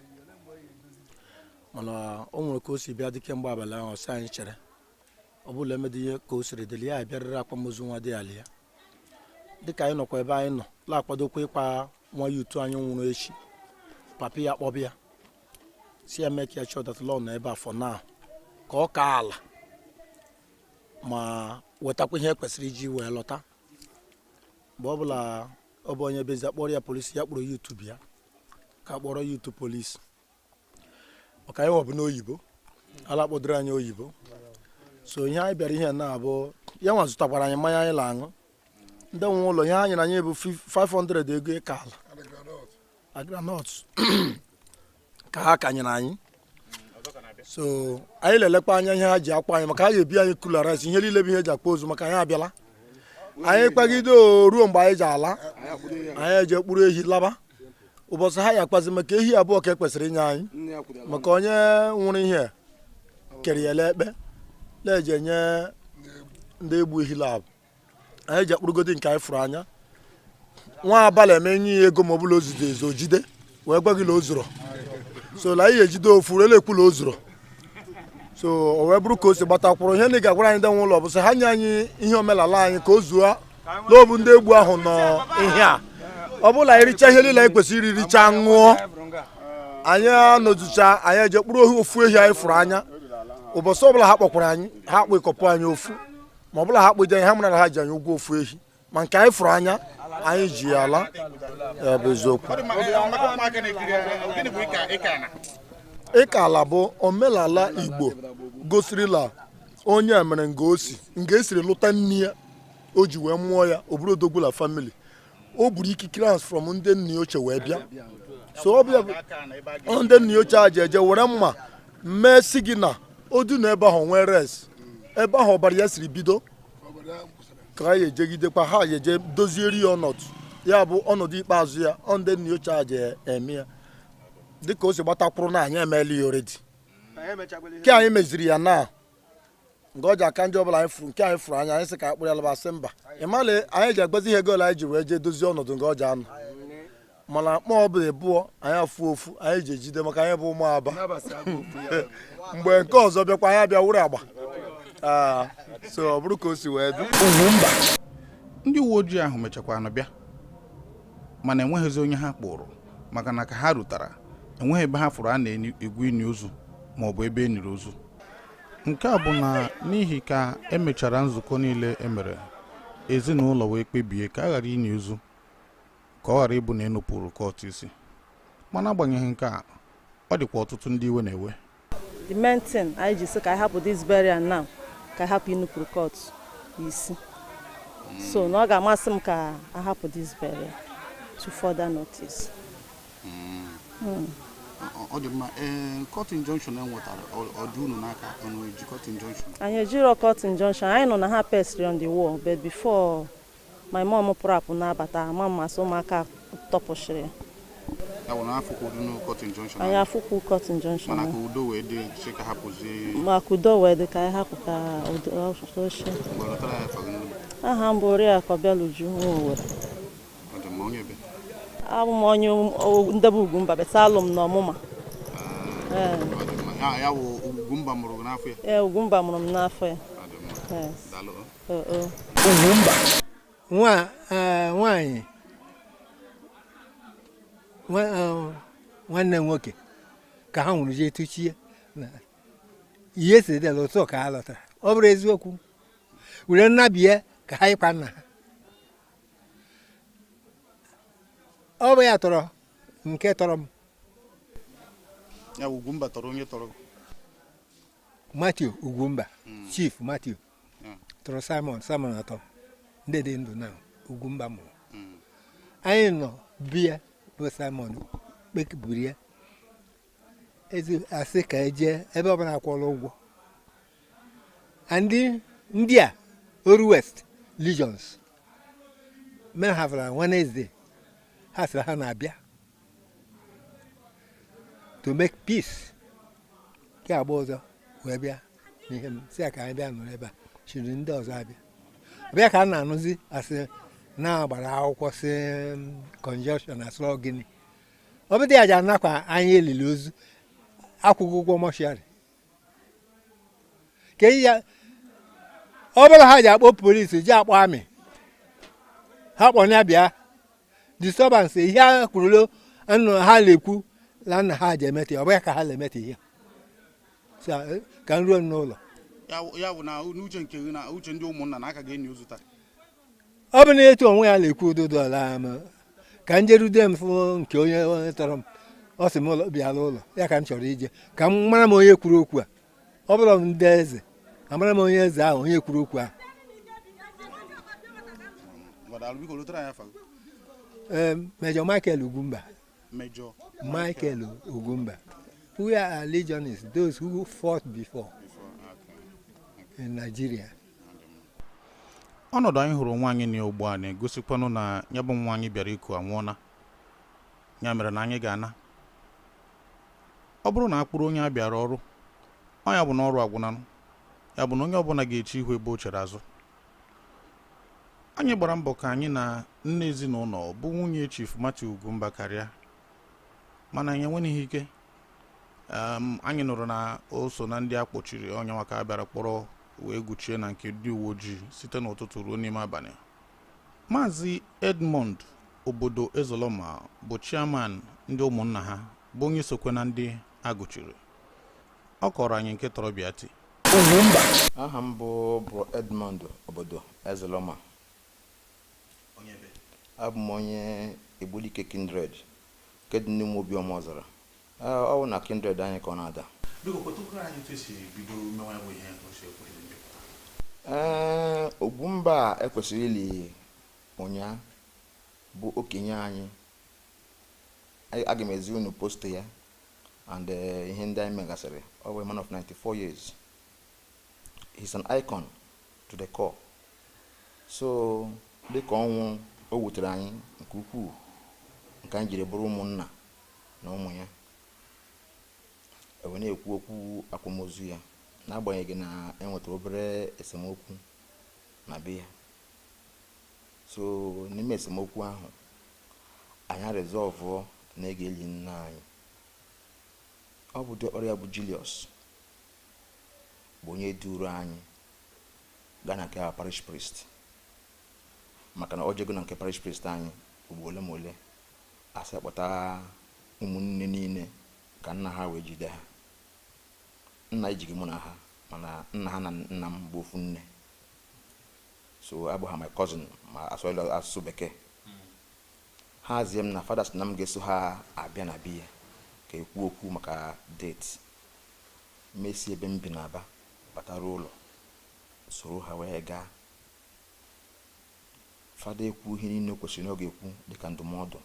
mana o nwere ka o si bịa dị kemgbe abalị ahụ, ọ sị anyị chere ọ bụla emedị ihe ka o siri dịrị ya abịarịrị akwamozu nwa dị ala ya. Dịka anyị nọkwa ebe anyị nọ la-akwadokwa ịkwa nwa ya utu anyị nwụrụ echi, papi ya kpọbịa si ya mee ka ya chọọ that law nọ ebe a for now ka ọ kaa ala ma wetakwa ihe kwesịrị iji wee lọta. Mgbe ọbụla ọ bụ onye bezi akpọrọ ya polisi, ya kpọrọ ya utu bịa ka kpọrọ ya utu polisi, maka anyị nwabụ n'oyibo ala kpọdoro anyị oyibo. So ihe anyị bịara ihe na-abụ ya nwa zụtakwara anyị mmanya anyị na-aṅụ. Ndị nwe ụlọ ihe anyị na anyị bụ 500 ego ịka ala agranọt ka ha kanyere anyị. So anyị na-elekwa anya ihe ha ji akwa anyị, maka ha ga-ebi anyị kula rice, ihe niile bụ ihe eji akpa ozu, maka anyị abịala anyị kpagide ruo mgbe anyị ji ala, anyị eje kpụrụ ehi laba. Ụbọchị ha ya akpazi maka ehi abụọ ka e kwesịrị inye anyị, maka onye nwụrụ ihe kere ya ekpe na-eje nye ndị egbu ehi lab. Anyị ji akpụrụgodi nke anyị fụrụ anya. Nwa abalị eme nye ya ego ma ọ bụla o zuru ezu o jide wee gwa gị na o zuru. So la anyị ejide ofu elekwu na o zuru. So o wee bụrụ ka o si gbatakwuru ihe ndị ga-agwara anyị ndị nwe ụlọ bụ sị ha nye anyị ihe omenala anyị ka o zuo n'obu ndị egbu ahụ nọ ihe a. Ọ bụla anyị richaa ihe niile anyị kwesịrị iri richaa ṅụọ, anyị anọzucha anyị eje kpụrụ ofu ehi anyị fụrụ anya. Ụbọchị ọbụla ha kpọkwara anyị, ha kpọkọpụ anyị ofu, ma ọbụla ha kpọje anyị, ha mara na ha ji anyị ụgwọ ofu ehi, ma nke anyị fụrụ anya anyị ji ya ala. Ya bụ eziokwu. Ịka ala bụ omenala Igbo gosirila Onye a mere nga o si nga esiri lụta nne ya o ji wee mụọ ya o bụrụ odogwu la family. O buru ikikere ahụ from ndị nna ochie wee bịa. So ọ bịa ndị nna ochie a ji eje were mma mee si gị na odu na ebe ahụ nwee res ebe ahụ ọbara ya siri bido ka ha ejegidekwa ha eje dozieri ya ọnọdụ ya bụ ọnọdụ ikpeazụ ya ọ ndị nna ochie a ji eme ya dịka o si gbatakwuru na anyị emeela ya oredi nke anyị meziri ya na nke ọ ji aka ndị ọbụla anyị furu nke anyị furu anya anyị sị ka akpụrụ ya laba sị mba ị mala anyị ji agbazi ihe goolu anyị ji wee jee dozie ọnọdụ nke ọ ji anọ mana akpọ ọbụla ebụọ anyị afụ ofu anyị ji ejide maka anyị bụ ụmụ Aba mgbe nke ọzọ bịakwa anyị abịa wụrụ agba so ọ bụrụ ka o si wee dị. Ndị uwe ojii ahụ mechakwanụ bịa mana enweghịzi onye ha kpụrụ maka na ka ha rutara enweghị ebe ha fụrụ a na-egwu ini ozu ma ọ bụ ebe e niri ozu. Nke a bụ na n'ihi ka emechara nzukọ niile emere ezinụlọ wee kpebie ka a ghara ini ozu ka ọ ghara ịbụ na enupụrụ kọtụ isi. Mana agbanyeghị nke a ọ dịkwa ọtụtụ ndị iwe na-ewe. The main thing anyị ji sị ka anyị hapụ this burial now ka anyị hapụ inupụrụ kọtụ isi. So na ọ ga-amasị m ka a hapụ this burial to further notice. Ọ dị mma. Court injunction e nwetara ọ dị unu n'aka unu eji court injunction? Anyị ejiro court injunction. Anyị nọ na ha pestri on the wall but before my mom pụrụ apụ na-abata ama mmasị ụmụaka tọpụchiri ya. Ya bụ na afụkwuru court injunction. Anyị afụkwu court injunction. Mana ka udo wee dị sị ka hapụzie. Maka udo wee dị ka anyị hapụ ka udo ochie. Aha m bụ Oriakụ Obialuju Nwoowere. Ọ dị mma, onye ebe? Abụ m onye ndebe Ugwumba beta alụ m n'ọmụma. Ya bụ Ugwumba mụrụ gị n'afọ ya? Ee, Ugwumba mụrụ m n'afọ ya. Ugwumba nwaanyị nwanne m nwoke ka ha nwụrụ jee tụchie ihe si dịla otu ka ha lọtara ọ bụrụ eziokwu were nnabie ka ha ịkwa nna ha ọ bụ ya tọrọ nke tọrọ m. Ya Ugwumba tọrọ onye tọrọ Matthew Ugwumba, Chief Matthew tọrọ Simon, Simon atọ ndị dị ndụ na Ugwumba mụrụ. Anyị nọ bịa bụ Simon kpekiburu ya ezi asị ka eje ebe ọbụla akwụọla ụgwọ. Ndị a Oru West Legions men havara Wednesday ha sịrị ha na-abịa to make peace ke agba ọzọ wee bịa n'ihe m si ya ka anyị bịa nọrọ ebe a chiri ndị ọzọ abịa bịa ka a na-anụzi asị na-agbara akwụkwọ si conjunction asụrọ gịnị ọ bụdị ya ji anakwa anyị elili ozu akwụghị ụgwọ mọshụarị ka ya ọ bụla ha ji akpọ polisi ji akpọ amị ha kpọ ya bịa disturbance ihe ha kwurulu ha na-ekwu na nna ha ji emete ọ bụghị ka ha na-emete ihe ka m ruo n'ụlọ. Ya bụ na n'uche nke gị na uche ndị ụmụnna na aka ga-enyi ozu taa. Ọ bụ na etu onwe ya na-ekwu udodo ala m ka m jerude m fụ nke onye tọrọ m ọ sị m bịala ụlọ ya ka m chọrọ ije ka m mara m onye kwuru okwu a ọ bụrụ m ndị eze amara m onye eze ahụ onye kwuru okwu ahụ. Major Michael Ugwumba. Major Michael Ugwumba. We are legionists, those who fought before in Nigeria. Ọnọdụ anyị hụrụ nwaanyị na ugbu a na-egosikwanụ na ya bụ nwaanyị bịara iku anwụọna ya mere na anyị ga-ana. Ọ bụrụ na akpụrụ onye a bịara ọrụ ọ ya bụ na ọrụ agwụnanụ ya bụ na onye ọbụla ga-eche ihu ebe o chere azụ. Anyị gbara mbọ ka anyị na nne ezinụlọ bụ nwunye Chief Matthew Ugwumba karịa mana anyị enweghị ike. Anyị nụrụ na o so na ndị a kpọchiri onye maka a bịara kpọrọ wee guchie na nke ndị uwe ojii site n'ụtụtụ ruo n'ime abalị. Maazị Edmond obodo Ezoloma bụ chairman ndị ụmụnna ha bụ onye sokwe na ndị a gụchiri. Ọ kọrọ anyị nke tọrọ bịa ti. Aha m bụ Edmond obodo Ezoloma. Abụ m onye Egbulike Kindred nke dị n'ime Obiọma Ọzara. Ọ bụ na Kindred anyị ka ọ na-ada. Biko kwetụkwara anyị etu esi bido mewa ya bụ ihe ochie kwesịrị mbipụta. Ee, Ugwumba ekwesịrị ili ụnyaa bụ okenye anyị. Aga m ezi unu post ya and ihe ndị anyị megasịrị. Ọ bụ a man of 94 years. He's an icon to the core. So dịka ọnwụ o wutere anyị nke ukwuu, nke anyị jiri bụrụ ụmụnna na ụmụ ya, e wee na-ekwu okwu akwamozu ya, n'agbanyeghị na enwetara obere esemokwu na be ya. So n'ime esemokwu ahụ, anyị resolve na ị ga-eli nna anyị. Ọ bụ diọkpara ya bụ Julius bụ onye duru anyị gaa na nke parish priest, maka na ọ jego na nke parish priest anyị ugbo ole ma ole, asị akpọta ụmụnne niile ka nna ha wee jide ha. Nna ejighị mụ na ha, mana nna ha na nna m bụ ofu nne, so abụ ha my cousin ma asụsụ asụsụ bekee. Ha zie m na fada sị na m ga-eso ha abịa na biya ka ekwu okwu maka date. Mesi ebe m bi n'Aba batara ụlọ, soro ha wee gaa. Fada ekwu ihe niile o kwesịrị na ọ ga-ekwu dịka ndụmọdụ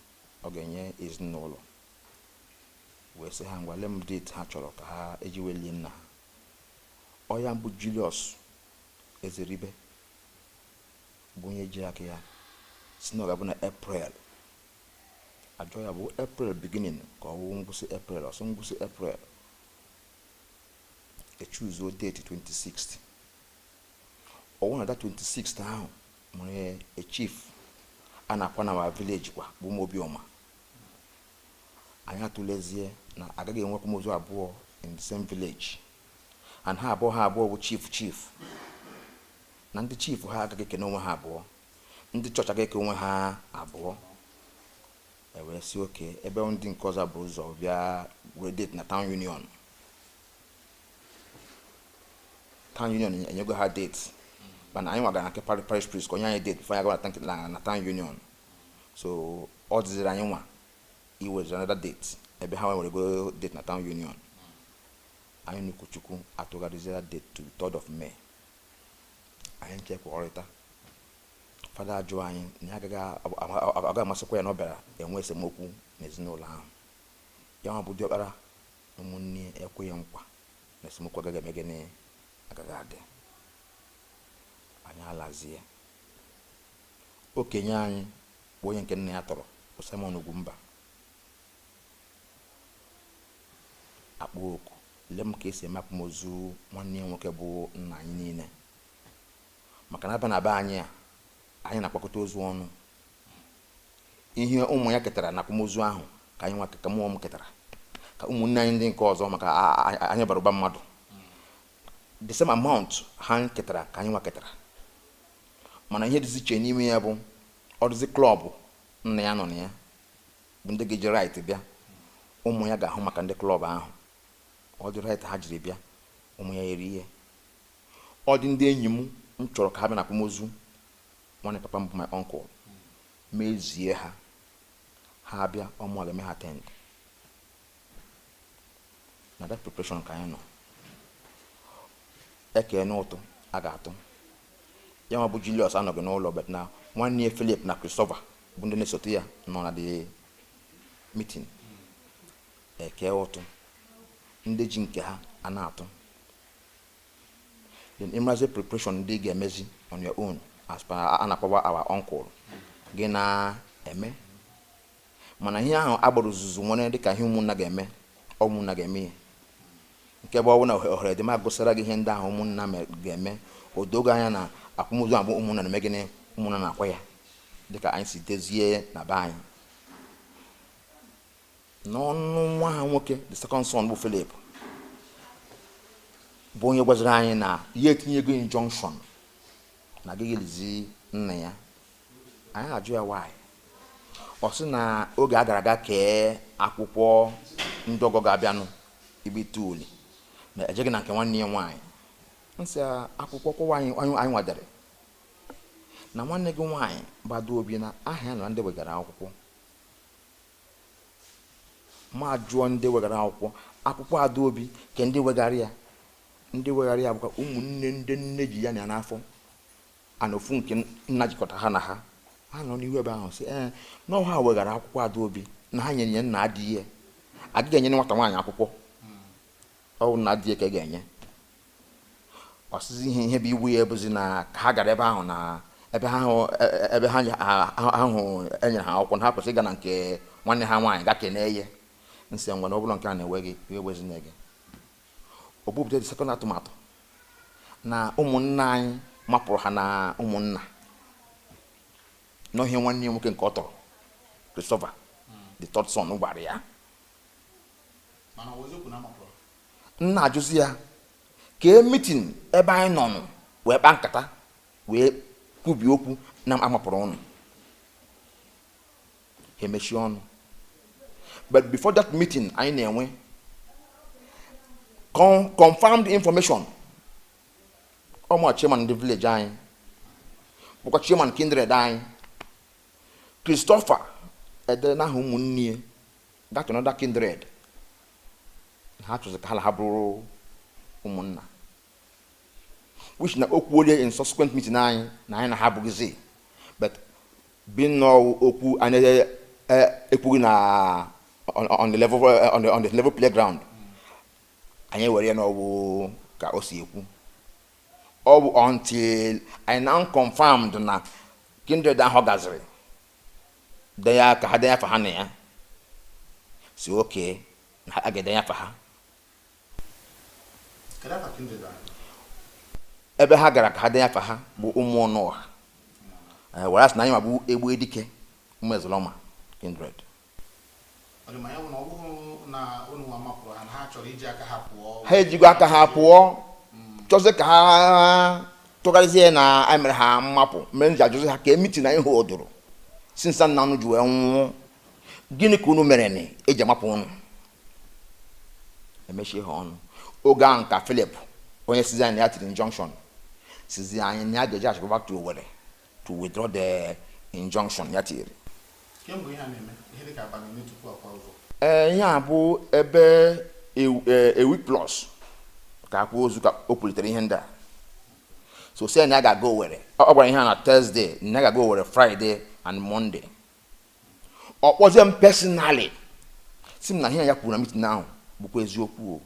ọ ga-enye ezinụlọ, wee sị ha ngwa lee m date ha chọrọ ka ha eji wee lie nna ha. Ọ ya bụ Julius Ezeribe bụ onye ji aka ya si na ọ ga-abụ na April. Ajọ ya bụ April beginning ka ọ bụ ngwụsị April, ọsọ ngwụsị April. Echuzuo date 26th. Ọwụ na that 26th ahụ nwere a chief a na-akwa na our village kwa bụ Ụmụobiọma. Anyị atụlezie na agaghị enwe akwamozu abụọ in the same village, and ha abụọ bụ chief chief, na ndị chief ha agaghị ekene onwe ha abụọ, ndị chọọchị agaghị eke onwe ha abụọ. E wee sị oke ebe ndị nke ọzọ bụ ụzọ bịa were date na town union. Town union enyego ha date, mana anyị nwagara na nke parish priest ka onye anyị date before anyị gawa na town union. So ọ dịziri anyị nwa iweziri another date ebe ha nwere go date na town union. Anyị na ụkọchukwu atụgharịzira date to the 3rd of May. Anyị nchekwakọrịta. Fada ajụ anyị na ya agaghị amasịkwa ya na ọ bịara enwe esemokwu n'ezinụlọ ahụ. Ya nwa bụ diọkpara na ụmụnne ekweghị nkwa na esemokwu agaghị eme gịnị, agaghị adị. Anyị alazie. Okenye anyị bụ onye nke nna ya tọrọ bụ Simon Ugwumba akpọ oku lee m ka esi eme akwamozu nwanne ya nwoke bụ nna anyị niile, maka na aba na be anyị a anyị na-akpakọta ozu ọnụ. Ihe ụmụ ya ketara na akwamozu ahụ ka anyị nwa ka mụọ m ketara, ka ụmụnne anyị ndị nke ọzọ, maka anyị bara ụba mmadụ, the same amount ha ketara ka anyị nwa ketara. Mana ihe dịzi iche n'ime ya bụ ọdịzi klọb nna ya nọ na ya bụ ndị ga-eji right bịa, ụmụ ya ga-ahụ maka ndị klọb ahụ. Ọ dị right ha jiri bịa, ụmụ ya eri ihe. Ọ dị ndị enyi m m chọrọ ka ha bịa na akwamozu nwanne papa m bụ my uncle, mezie ha, ha bịa, ọmụ a ga-eme ha attend. Na that preparation ka anyị nọ. Eke n'ụtụ a ga-atụ ya nwa bụ Julius anọghị n'ụlọ, but na nwanne ya Philip na Christopher bụ ndị na-esote ya nọ na the meeting. Eke ụtụ ndị ji nke ha a na-atụ. Then ịmarazi preparation ndị ga-emezi on your own as per a na-akpọwa our uncle gị na-eme. Mana ihe ahụ agbara ozuzu nwere dịka ihe ụmụnna ga-eme, ụmụnna ga-eme ya. Nke bụ ọbụ na ohere dị m agụsara gị ihe ndị ahụ ụmụnna ga-eme, o dogo anya na akwamozu abụ ụmụnna na-eme gịnị, ụmụnna na-akwa ya dịka anyị si dezie na be anyị. N'ọnụ nwa ha nwoke the second son bụ Philip bụ onye gwaziri anyị na ya etinyego injunction na agaghị elizi nna ya. Anyị ajụ ya why. Ọ sị na oge a gara aga kee akwụkwọ ndị ọgọ ga-abịanụ ibite uli na ejeghị na nke nwanne ya nwaanyị. Nsị akwụkwọ kwụwa anyị nwadere na nwanne gị nwaanyị gbado obi na aha ya na ndị wegara akwụkwọ. Ma jụọ ndị wegara akwụkwọ Akwụkwọ Adaobi ke ndị wegara ya, ndị weghara ya bụkwa ụmụnne ndị nne ji ya na n'afọ ana ofu nke nna jikọta ha na ha. Ha nọ n'ihu ebe ahụ sị ee na ha weghara akwụkwọ Adaobi na ha nyere ya nna adịghị ya, adịghị enye nwata nwaanyị akwụkwọ, ọ bụ nna adịghị ka ị ga-enye. Ọsịzi ihe bụ iwu ya ebuzi na ka ha gara ebe ahụ na ebe ha ahụ enyere ha akwụkwọ na ha kwesịrị ịga na nke nwanne ha nwaanyị ga kenee ya. Nsị ngwa na ọ bụla nke a na-enwe gị ewezina gị. O bupụta the second atụmatụ na ụmụnna anyị mapụrụ ha na ụmụnna n'ọhịa nwanne ya nwoke nke ọ tọrọ Christopher the third son gwara ya. Nna ajụzi ya ka e meeting ebe anyị nọ nụ wee kpaa nkata wee kwubi okwu na amapụrụ ọnụ, ha emechie ọnụ. But before that meeting anyị na-enwe confirmed information. Ọmụ chairman ndị village anyị bụkwa chairman kindred anyị Christopher edere n'aha ụmụnne ya that another kindred ha chọzị ka ha ha bụrụ ụmụnna, which na okwu onye in subsequent meeting anyị na anyị na ha abụghịzi, but bi nnọọ okwu anyị ekwughị na on the level on the level playground anyị were ya n'ọwụ ka o si ekwu. Ọ bụ until I now confirmed na kindred ahụ gaziri denye aka ha denye afa ha na ya si oke na a ga-edenye afa ha ebe ha gara ka ha denye afa ha bụ ụmụ ọnụ ọha, were asị na anyị ma bụ egbu edike ụmụ Ezuloma kindred. Ha ejigo aka ha pụọ chọzie ka ha tụgharịzie na anyị mere ha mmapụ. Mere m ji ajụzi ha ka emiti na ihe odoro sinsa nna unu ji wee nwụọ, gịnị ka unu mere na eji amapụ unu? Emechie ha ọnụ. Oge ahụ ka Philip onye sizi anyị na ya tiri injunction sizi anyị na ya ga-eji achịkwa back to Owerri to withdraw the injunction ya tiri. Ee, ihe a bụ ebe a week plus ka akwa ozu ka o kwulitere ihe ndị a. So si na ya ga-aga Owerri, ọ gwara ihe a na Thursday na ya ga-aga Owerri Friday and Monday. Ọ kpọzie m personally si m na ihe ya kwuru na meeting ahụ bụkwa eziokwu o,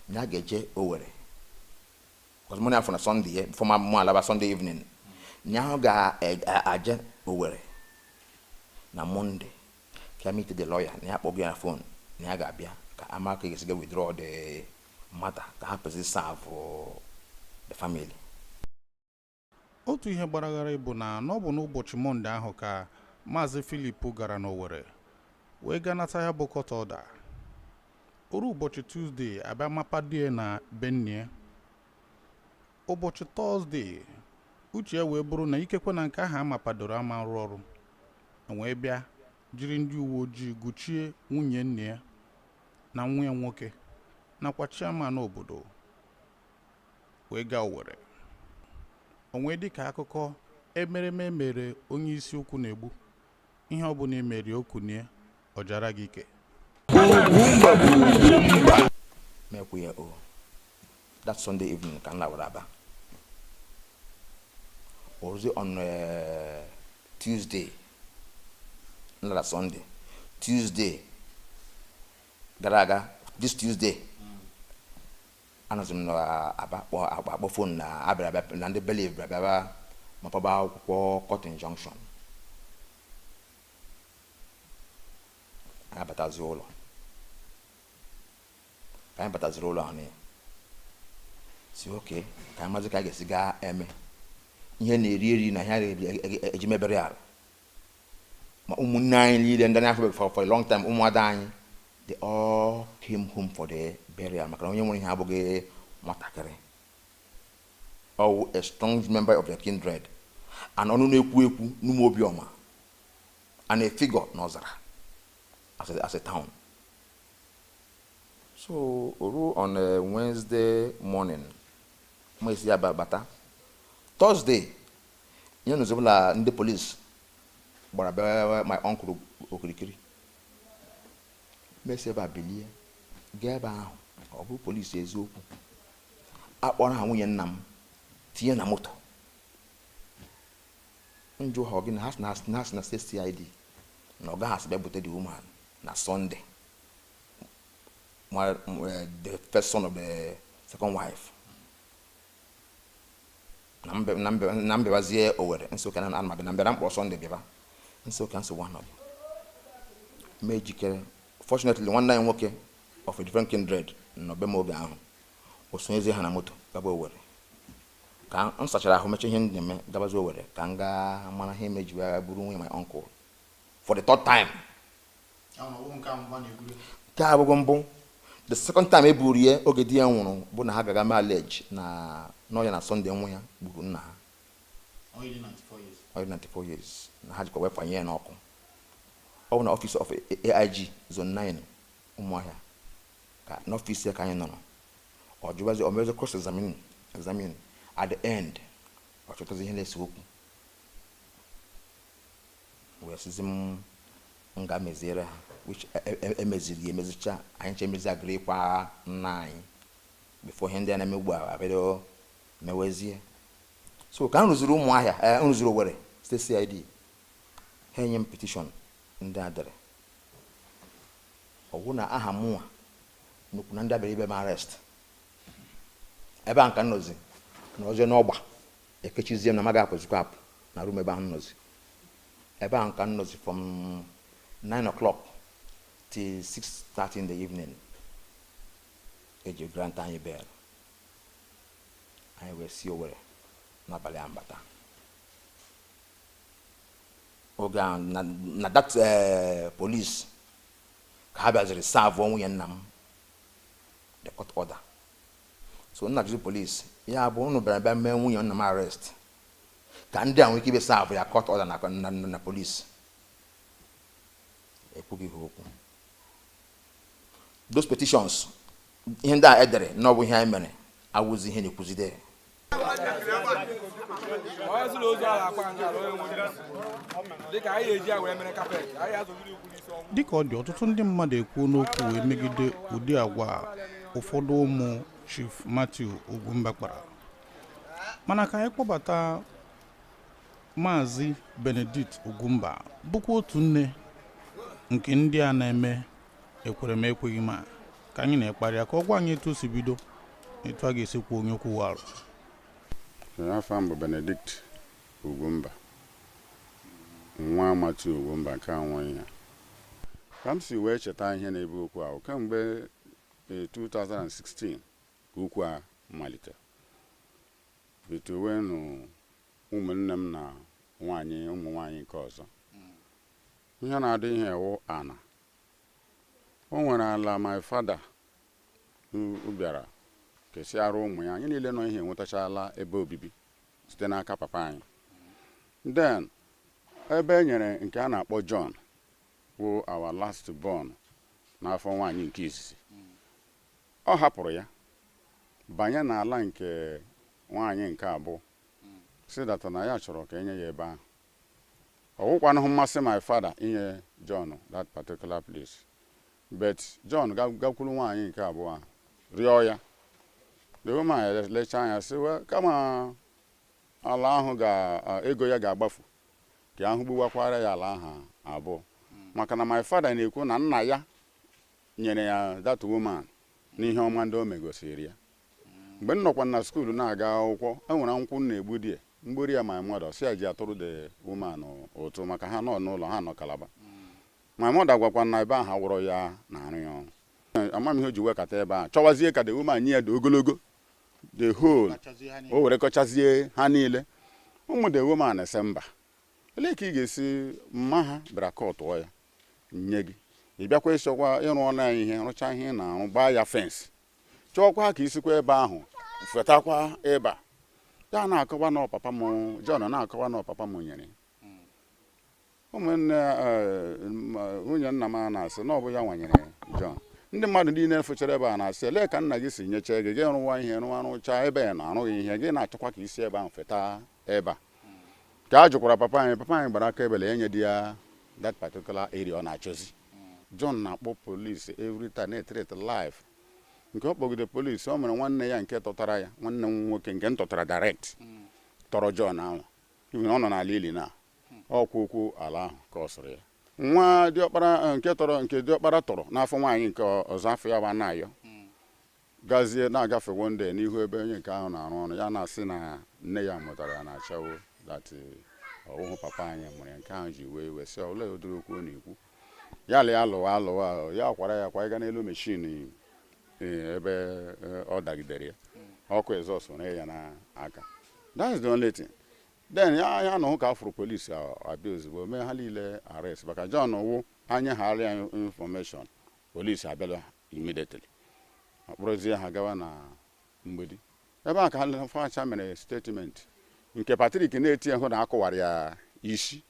na ya ga-eje Owerri because money afọ na Sunday ya before mụ alaba Sunday evening, na ahụ ga-aje Owerri na Monday ka meet the lawyer na ya kpọgo ya na phone na ya ga-abịa ka ama ka ga-esi ga withdraw the matter ka ha kwesịrị serve the family. Otu ihe gbaraghara bụ na ọ bụ n'ụbọchị Mọnde ahụ ka Maazị Philip gara n'Owerri wee gaa nata ya bụ court order. Oru ụbọchị Tuzdee abịa mapadie na Benue. Ụbọchị Tọzdee uche ya wee bụrụ na ikekwe na nke ahụ amapadoro ama nrụ ọrụ, wee bịa jiri ndị uwe ojii gụchie nwunye nne ya na nwa ya nwoke nakwa chairman obodo wee gaa Owerri. O nwee dịka akụkọ emereme mere onye isi ukwu na-egbu ihe ọ bụla emeri okunie ọ jara gị ike. Mekwu ya o that Sunday evening ka m lawara Aba. Oruzie on Tuesday nlara Sunday Tuesday gara aga, this Tuesday anọzi m na Aba akpọ phone na abịara abịa na ndị believe bịara bịa mapaba akwụkwọ court injunction. Anyị abatazi ụlọ, ka anyị bataziri ụlọ ahụ si oke ka anyị mazi ka anyị ga-esi gaa eme ihe na-eri eri na ihe a eji mebere ala. Ma ụmụnne anyị niile ndị anyị afụbeghị for a long time, ụmụada anyị, they all came home for the burial maka na onye nwere ihe abụghị nwatakịrị. Ọ a strong member of the kindred and ọnụ na-ekwu ekwu n'ụmụ Obiọma and a figure n'ọzara as a town. So oru on a Wednesday morning ma esi ya bata Thursday ihe nụzibụla ndị police gbara bịa my uncle okirikiri mesi ebe a bilie Gaa ebe ahụ, ọ bụrụ polisi eziokwu, akpọrọ ha nwunye nna m tinye na moto. Njụ ha, gị na ha sị na ha sị na state CID na ọ gaghị asị bịa bute the woman na Sunday, the first son of the second wife, na mbịabazie Owerri. Nso ka na ana na mbịara mkpọrọ Sunday bịaba nso ka nsogbu anọghị mee ejikere. Fortunately, nwanne anyị nwoke of a different kindred nọ be m oge ahụ. O sonyezie ha na moto gaba Owerri. Ka m sachara ahụ, mechaa ihe m na-eme, gabazie Owerri ka m gaa mara ihe meji wee bụrụ nwunye my uncle for the third time. Nke a abụghị mbụ. The second time e buru ya, oge di ya nwụrụ, bụ na ha gaga mee allege na n'ọya na Sunday nwa ya gburu nna ha. Ọ dị 94 years na ha jikwa wee ya n'ọkụ. Ọ bụ na office of AIG Zone 9 Ụmụahịa, ka n'office ya ka anyị nọrọ. Ọ jụbazi, o mezi cross examine. At the end, ọ chọtazi ihe na-ese okwu, wee sizi m m ga-meziere ha, which emeziri ya, emezicha anyị nche emezi agịrị ịkwa nna anyị before ihe ndị a na-eme ugbu a abido mewezie. So ka m rụziri Ụmụahịa, m rụziri Owerri State CID, ha enye m petition ndị a dere ọwụ na aha mụnwa nnukwu na ndị abịara ibe m arrest ebe a. Nka nọzi nọzie n'ọgba, ekechizie m na amaghị apụzikwa apụ na room ebe ahụ m nọzi. Ebe ahụ ka m nọzi from 9 o'clock till 6:30 in the evening. Eji grant anyị bail, anyị wee si Owerri n'abalị ahụ bata. Oge ahụ na that police ka ha bịaziri serve nwunye nna m the court order. So nna jụzi police ya bụ unu bịara bịa mee nwunye nna m arrest ka ndị a nwee ike ibe serve ya court order na police. Ekwughị ha okwu. Those petitions, ihe ndị a edere na ọ bụ ihe anyị mere, awụzi ihe na-ekwuzide. Onye sị na ozu ala akwa ngala, onye nwere dịka anyị eji ya wee mere carpet, anyị azụgide ukwu n'isi ọnwụ. Dịka ọ dị, ọtụtụ ndị mmadụ ekwuo n'okwu wee megide ụdị agwa a ụfọdụ ụmụ Chief Matthew Ugwumba kpara. Mana ka anyị kpọbata Maazị Benedict Ugwumba, bụkwa otu nne nke ndị a na-eme ekwere m ekweghị m a, ka anyị na-ekparịa ka ọ gwa anyị etu o si bido na etu a ga-esi kwuo onye okwu arụ. Afọ m bụ Benedict Ugwumba, nwa Matthew Ugwumba nke anwụghị ya. Ka m si wee cheta ihe na-ebu okwu ahụ kemgbe 2016 ka okwu a malitere between ụmụnne m na nwaanyị, ụmụ nwaanyị nke ọzọ. Ihe na-adị ihe ewu ana o nwere ala my father bịara kesịara ụmụ ya. Anyị niile nọ ihe enwetachala ebe obibi site n'aka papa anyị. Then ebe e nyere nke a na-akpọ John, bụ our last born n'afọ nwaanyị nke izizi, ọ hapụrụ ya banye n'ala nke nwaanyị nke abụọ, si data na ya chọrọ ka enye ya ebe ahụ. Ọ wụkwanụghị mmasị my father inye John that particular place, but John gakwuru nwaanyị nke abụọ ahụ rịọ ya. The woman lechaa anya sị, well, kama ala ahụ ga ego ya ga-agbafu, ka ahụ gbuwakwara ya ala ahụ abụọ, maka na my father na-ekwu na nna ya nyere ya that woman n'ihe ọma ndị o megosiri ya. Mgbe m nọkwa na school na-aga akwụkwọ, e nwere nkwụ m na-egbu die mgbori ya. My mother si ya ji atụrụ the woman ụtụ maka ha nọ n'ụlọ ha nọ Calabar. My mother gwakwa na ebe ahụ awụrọ ya na-arụ ya ọrụ. Amamihe o ji wekata ebe ahụ chọwazie ka the woman nye ya dị ogologo the whole, o were kọchazie ha niile. Ụmụ the woman ese mba, olee ka ị ga-esi mma ha bịara kọtụọ ya nye gị, ị bịakwa ịchọkwa ịrụ ọnụ ya ihe rụchaa ihe ị na-arụ, gbaa ya fence, chọọkwa ka isikwa ebe ahụ fetakwa ebe a. Ya na-akọwa na papa m John na-akọwa na papa m nyere ụmụnne nwunye nna m a na-asị na ọ bụ ya nwanyere John. Ndị mmadụ niile fụchara ebe a na-asị, elee ka nna gị si nyechaa gị, gị rụwa ihe rụwa rụchaa ebe ya na arụghị ihe, gị na-achọkwa ka isi ebe ahụ feta ebe a? Ka a jụkwara papa anyị, papa anyị gbara aka ebele enye di ya that particular area ọ na-achọzi. John na-akpọ polisi every time na-ethreat life nke ọ kpọgide polisi. O mere nwanne ya nke tọtara ya, nwanne m nwoke nke m tọtara direct, tọrọ John ahụ. Even ọ nọ n'ala ili na ọkwa okwu ala ahụ ka ọ sụrụ ya. Nwa diọkpara nke tọrọ, nke diọkpara tọrọ n'afọ nwaanyị nke ọzọ, afọ ya bụ Anayo, gazie na-agafe one day n'ihu ebe onye nke ahụ na-arụ ọrụ ya, na-asị na nne ya mụtara ya na achawo, that ọwụhụ papa anyị mụrụ ya. Nke ahụ ji wee iwe sị, olee ụdịrị okwu ọ na-ekwu ya? Lee, alụwa alụwa ya, kwara ya kwa ịga n'elu machine ebe ọ dagidere ya, ọkụ exhaust ree ya n'aka. That's the only thing. Then ya nọ ka afụrụ polisi abịa ozugbo, mee ha niile arrest, maka John wụ anya ha arịa information, polisi abịala immediately, akpọrọzie ha gawa na mgbidi ebe a ka ha facha mere statement nke Patrick na-eti hụ na akụwara ya isi.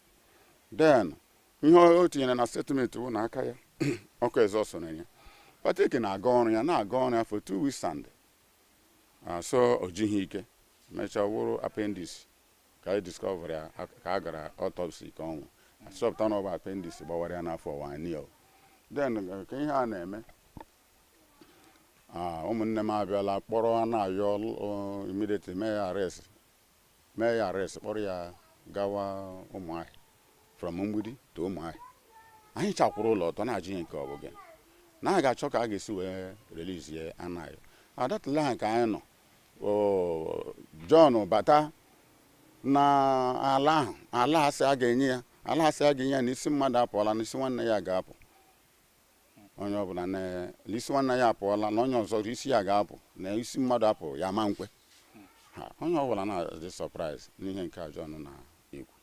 Then ihe o tinyere na statement bụ na aka ya ọkụ exhaust na ya. Patrick na-aga ọrụ ya, na-aga ọrụ ya for 2 weeks and so o jighị ike, mechaa wụrụ appendix ka anyị discover ya, ka a gara autopsy ka ọ nwụ, achọpụta na ọ bụ appendix gbawara ya n'afọ 1 year. Then ka ihe a na-eme, ụmụnne m abịala kpọrọ na-ayọ immediately, mee ya arrest, mee ya arrest, kpọrọ ya gawa Ụmụahịa. From Mgbidi to Ụmụahịa, anyị chakwuru ụlọ ọtọ na-ajụ ihe nke ọ bụ gị na a ga-achọ ka a ga-esi wee release ya Anayo. Adatụla ha ka anyị nọ, John bata na ala ahụ, ala asị a ga-enye ya, ala asị a ga-enye ya, na isi mmadụ apụọla, na isi nwanne ya ga-apụ. Onye ọbụla na isi nwanne ya apụọla, na onye ọzọ isi ya ga-apụ, na isi mmadụ apụ ya ma nkwe ha. Onye ọbụla na-adị surprise n'ihe nke a John na-ekwu.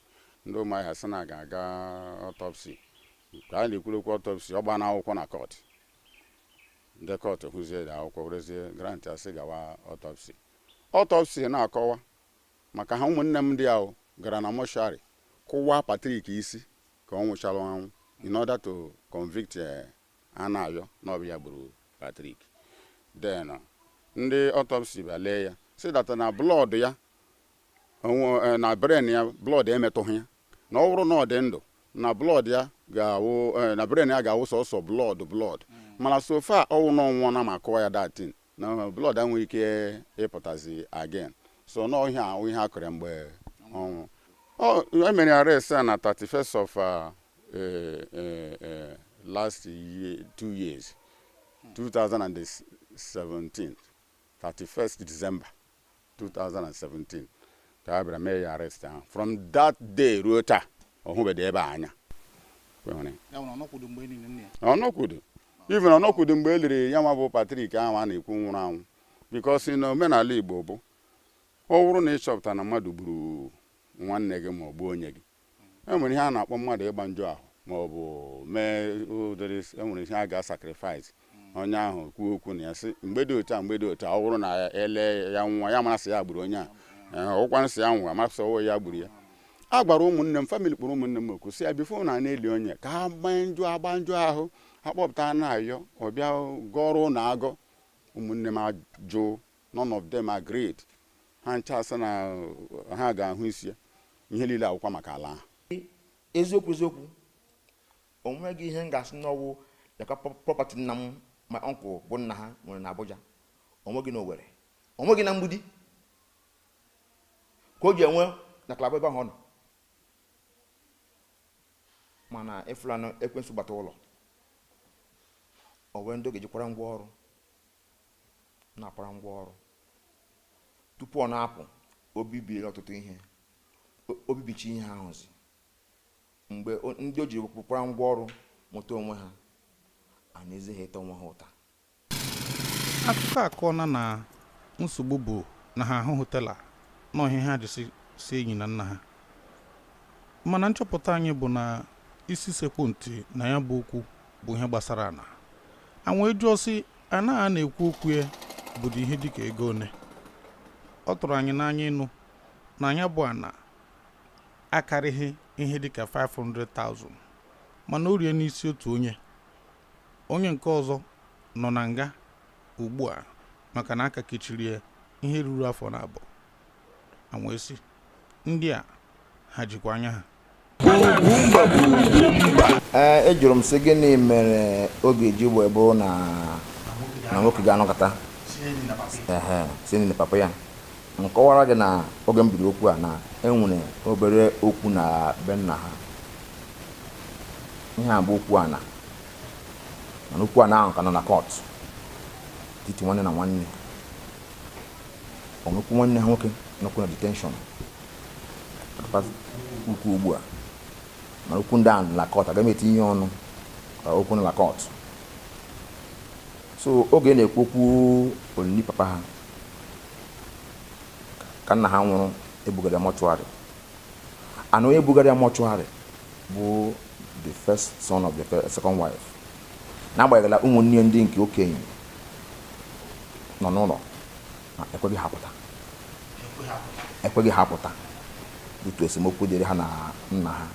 Ndị Ụmụahịa sị na ga-aga autopsy. Ka a na-ekwuru okwu autopsy, ọ gbaa n'akwụkwọ na court. Ndị court hụzie akwụkwọ, werezie grant, asị gawa autopsy. Autopsy na-akọwa maka ha ụmụnne m ndị ahụ gara na mortuary kụwa Patrick isi ka ọ nwụchara anwụ in order to convict Anayo na ọ bụ ya gburu Patrick. Then ndị autopsy bịa lee ya, si that na blood ya na brain ya, blood emetụghị ya, na ọ bụrụ na ọ dị ndụ, na blood ya ga-awụ, na brain ya ga-awụ sọsọ blood blood, mana so far ọwụ na ọnwụọ na ma kụwa ya datin na blood enweghị ike ịpụtazi again. So n'ọhịa ahụ ihe akụrụ mgbe ọnwụ ọ emere arrest a na 31st of last year, 2 years, 2017, 31st December 2017 ka a bịara mee ya arrest ahụ. From that day ruo taa, ọ hụbeghị ebe a anya. Ọnọkwudo, even ọnọkwudo mgbe e liri ya nwa bụ Patrick ahụ a na-ekwu nwụrụ anwụ, because na omenala Igbo bụ ọ bụrụ na ị chọpụta na mmadụ gburu nwanne gị ma ọ gbuo onye gị, e nwere ihe a na-akpọ mmadụ ịgba njọ ahụ ma ọ bụ mee ụdịrị, e nwere ihe a ga-sacrifice. Onye ahụ kwuo okwu na ya sị mgbe dị otu a, mgbe dị otu a, ọ bụrụ na ele ya nwa ya marasị ya gburu onye a, ọgwụkwa nsị ya nwụrụ, amasị ọwụ ya gburu ya. A gwara ụmụnne m, family kpọrọ ụmụnne m okwu, sị ya before na na-eli onye ka ha gbaa njọ, agba njọ ahụ, ha kpọpụta na-ayọ, ọ bịa gọrọ na agọ. Ụmụnne m ajụ, none of them agreed. Ha ncha sị na ha ga-ahụ isi ya. Ihe niile akwụkwa maka ala ahụ. Eziokwu, eziokwu, o nweghị ihe m ga-asị n'ọwụ lekwa property nna m, my uncle bụ nna ha nwere na Abuja. O nweghị na Owerri, o nweghị na Mgbidi ka o ji enwe na Calabar ebe ahụ ọ nọ. Mana ịfụlanụ ekwensu gbata ụlọ, o nwee ndị ọ ga-ejikwara ngwa ọrụ na-akwara ngwa ọrụ tupu ọ na-apụ. O bibiela ọtụtụ ihe, o bibichi ihe ahụzi mgbe ndị o ji kwara ngwa ọrụ nweta onwe ha, a na-ezi ha ịta onwe ha ụta. Akụkọ akọọna na nsogbu bụ na ha ahụhụ teller n'ọhịa ha ji si enyi na nna ha, mana nchọpụta anyị bụ na isi sekpu ntị na ya bụ okwu bụ ihe gbasara ana. Anwụ jụọ sị ana a na-ekwu okwu ya bụdị ihe dịka ego one. Ọ tụrụ anyị n'anya ịnụ na ya bụ ana akarịghị ihe dịka 500,000, mana o rie n'isi otu onye. Onye nke ọzọ nọ na nga ugbu a maka na aka kechiri ya ihe ruru afọ na abụọ. Anwesi ndị a ha jikwa anya ha. Ee, ejụrụ m sị gịnị mere oge ji wee bụrụ na nwoke ga-anọkọta ehe si na papa ya. M kọwara gị na oge m bidoro okwu a na enwere obere okwu na be nna ha. Ihe a bụ okwu ana, mana okwu ana ahụ ka nọ na court titi nwanne na nwanne. Onwekwu nwanne ha nwoke nọkwu na detention ukwu ugbu a, mana okwu ndị ahụ na court agaghị m etinye ọnụ ka okwu nọ na court. So oge na-ekwu okwu olili papa ha ka nna ha nwụrụ, ebugara mortuary, and onye bugara ya mortuary bụ the first son of the second wife. N'agbanyeghị na ụmụnne ndị nke okenye nọ n'ụlọ ma ekweghị ha pụta, ekweghị ha pụta dịtụ esemokwu dịrị ha na nna ha.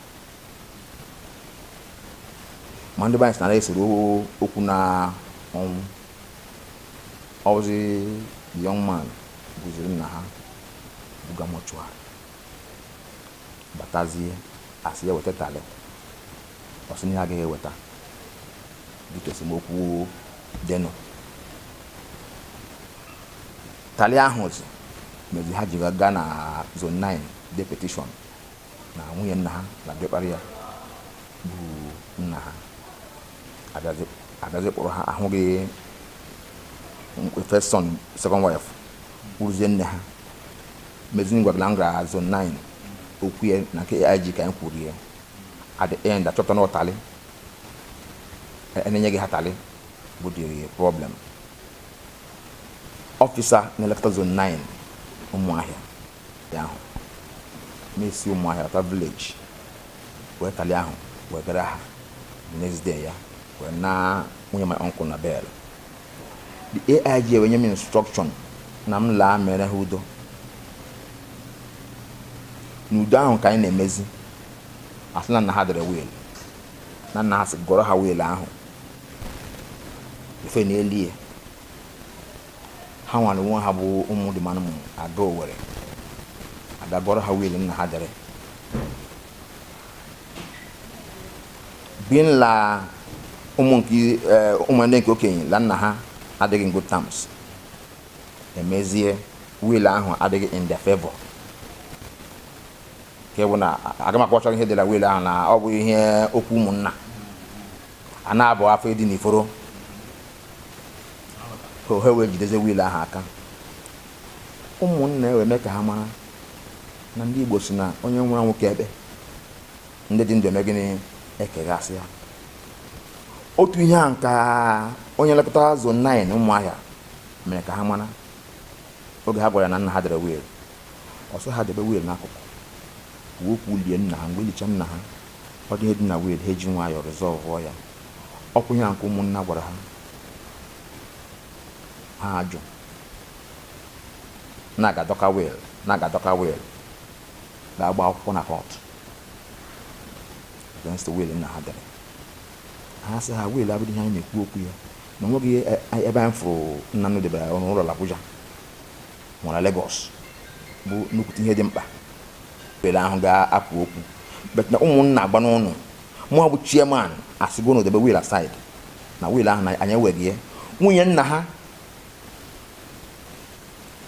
Ma ndị be anyị sị na esoro okwu na ọnwụ. Ọzi the young man buziri nna ha buga mortuary, batazie asị ya weta tali, ọ sị na ya agaghị eweta dịka esemokwu dịnụ. Tali ahụzi mezi ha ji gaa na zone 9 de petition na nwunye nna ha na diọkpara ya bụ nna ha. Abịazi kpọrọ ha, ahụghị first son second wife kwuruzie nne ha. Mezi ngwagala m gara zone 9 okwu ya na nke AIG ka anyị kwuru ya. At the end achọpụta na ọtali enenyeghị ha tali bụ the problem. Ọfisa na-elekọta zone 9 Ụmụahịa ya ahụ na-esi Ụmụahịa ọta village wee tali ahụ wee gara ha the next day ya wee na nwunye my uncle na bel. The AIG wee nye m instruction na m laa mere ha udo. N'udo ahụ ka anyị na-emezi, asị na nna ha dere will, na nna ha sị gọrọ ha will ahụ ife na-eli ya. Ha nwere onwe ha bụ ụmụ dị manụ aga Owere aga gọrọ ha will nna ha dere. Bi nla ụmụ nke ụmụ ndị nke okenye la nna ha adịghị in good terms, emezie will ahụ adịghị in their favor. Nke bụ na aga m akpọchara ihe dị na will ahụ na ọ bụ ihe okwu ụmụnna a na-abụ afọ ịdị n'iforo ka ha wee jideze will ahụ aka. Ụmụnna wee mee ka ha mara na ndị Igbo si na onye nwụrụ anwụ ka ekpe, ndị dị ndụ eme gịnị, ekegasị ya. Otu ihe a nka onye nlekọta zone 9 Ụmụahịa mere ka ha mara oge ha gwara na nna ha dere will, ọsọ ha debe will n'akụkụ kwuo okwu lie nna ha. Mgbe elicha nna ha, ọ dị ihe dị na will, ha eji nwayọọ resolve ya. Ọkwụ ihe a nke ụmụnna gwara ha, ha ajụ na-aga dọka will, na-aga dọka will, ga-agba akwụkwọ na court against the will nna ha dere. Ha sị ha will abụghị ihe anyị na-ekwu okwu ya, na onweghị ebe anyị fụrụ nna nnu debere n'ụlọ Abuja ma na Lagos bụ nnukwute ihe dị mkpa will ahụ ga-apụ okwu. But na ụmụnna agba n'ụnụ, mụ bụ chairman asịgo na debe will aside, na will ahụ na anyị enweghị ya. Nwunye nna ha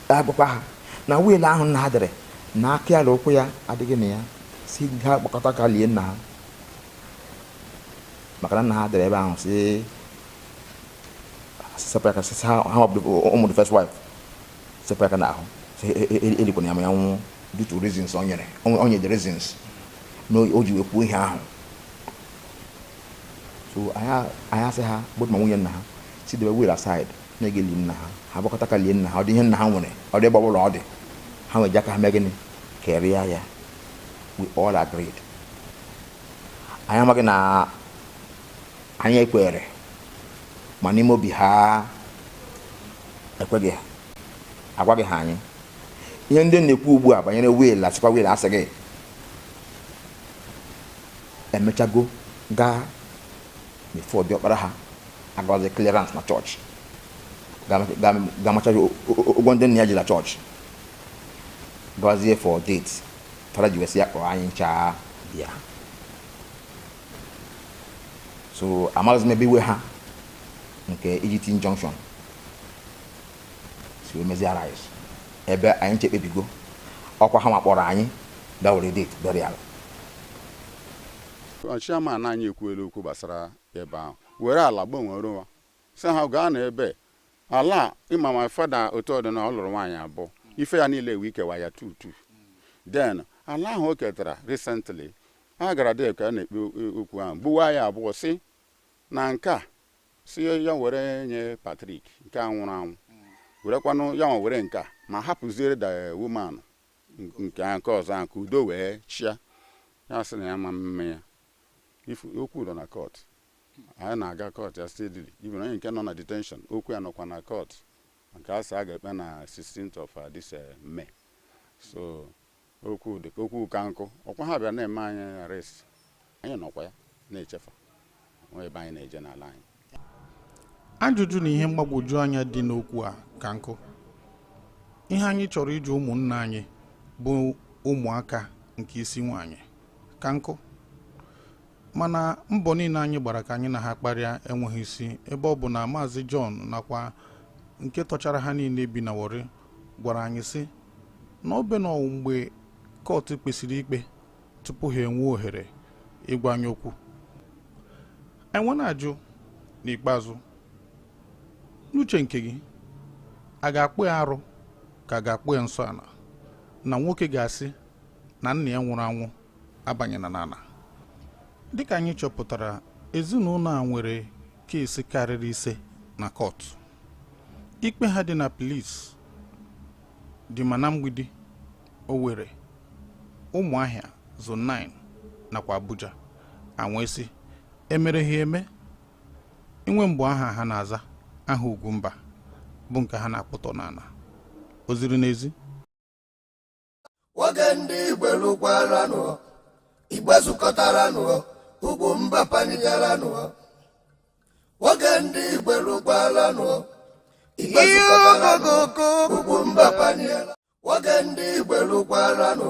agwakwa ha na will ahụ nna ha dere na aka ya na ụkwụ ya adịghị na ya, si ha kpọkọta ka lie nna ha, maka na nna ha dere ebe ahụ si sepụ aka, si ha ụmụ the first wife sepụ aka n'ahụ, si elikwana ya ma ya nwụọ due to reasons o nyere, o nyere the reasons na o ji wee kwuo ihe ahụ. So anyị asị ha bụ ma nwunye nna ha si debe will aside na ege li nna ha, ha gbakọta ka lie nna ha. Ọ dị ihe nna ha nwere, ọ dị ebe ọbụla ọ dị, ha nwere ji aka ha mee gịnị, keria ya. We all agreed. Anyị amaghị na anyị ekwere, ma n'ime obi ha ekweghị, agwaghị ha anyị ihe ndị na-ekwu ugbu a banyere will. Asịkwa will asị gị emechago gaa before diọkpara ha agazi clearance na chọọchị, ga-amacha ụgwọ ndị nna ya ji na chọọchị, gazie for date fara ji wesị ya kpọrọ anyị ncha bịa. So amaghịzi m ebe iwe ha nke iji tin junction si wee mezie arise ebe anyị nchekpebigo ọkwa ha makpọrọ anyị bịa were date burial. Chairman anyị ekwuela okwu gbasara ebe ahụ, were ala gbanwere ụwa sị ha gaa na ebe ala ịma. My father, otu ọdị na ọ lụrụ nwaanyị abụọ, ife ya niile wee ikewa ya two two. Then ala ahụ o ketara recently, a gara dị ka a na-ekpe okwu ahụ, gbuwa ya abụọ, si na nke a si ya were nye Patrick nke a nwụrụ anwụ, werekwanụ ya nwa were nke a, ma hapụziere the woman nke nke ọzọ ahụ ka udo wee chịa. Ya sị na ya ma mme ya ifu okwu nọ na court. Anyị na-aga court ya steadily. Even onye nke nọ na detention, okwu ya nọkwa na court nke a sị a ga-ekpe na 16th of this May. So okwu dị ka okwu ka nkụ ọkwa ha bịara na-eme anyị arrest. Anyị nọkwa ya na-echefa nwa ebe anyị na-eje n'ala anyị. Ajụjụ na ihe mgbagwoju anya dị n'okwu a ka nkụ. Ihe anyị chọrọ ịjụ ụmụnna anyị bụ ụmụaka nke isi nwanyị ka nkụ, mana mbọ niile anyị gbara ka anyị na ha kparịa enweghị isi, ebe ọ bụ na Maazị John nakwa nke tọchara ha niile bi na Warri gwara anyị sị na ọ be na mgbe kọtụ kpesịrị ikpe tupu ha enwee ohere ịgwa anyị okwu. Enwe na-ajụ n'ikpeazụ, n'uche nke gị, a ga-akpụ ya arụ ka a ga-akpụ ya nsọ ala na nwoke ga-asị na nna ya nwụrụ anwụ abanyela n'ala? Dịka anyị chọpụtara, ezinụlọ a nwere keesi karịrị 5 na kọtụ. Ikpe ha dị na polisi dị ma na Mgbidi, Owerri, Ụmụahịa, Zone 9 nakwa Abuja. Anwesị emere ha eme inwe mgbe aha ha na-aza aha Ugwumba bụ nke ha na-akpụtọ n'ala o ziri n'ezi. Nwoke ndị Igwe lụkwaranụ, Igwe zukọtaranụ, Ugwumba panigaranụ. Nwoke ndị Igwe lụkwaranụ, Igwe zukọtaranụ, Ugwumba panigaranụ. Nwoke ndị Igwe lụkwaranụ,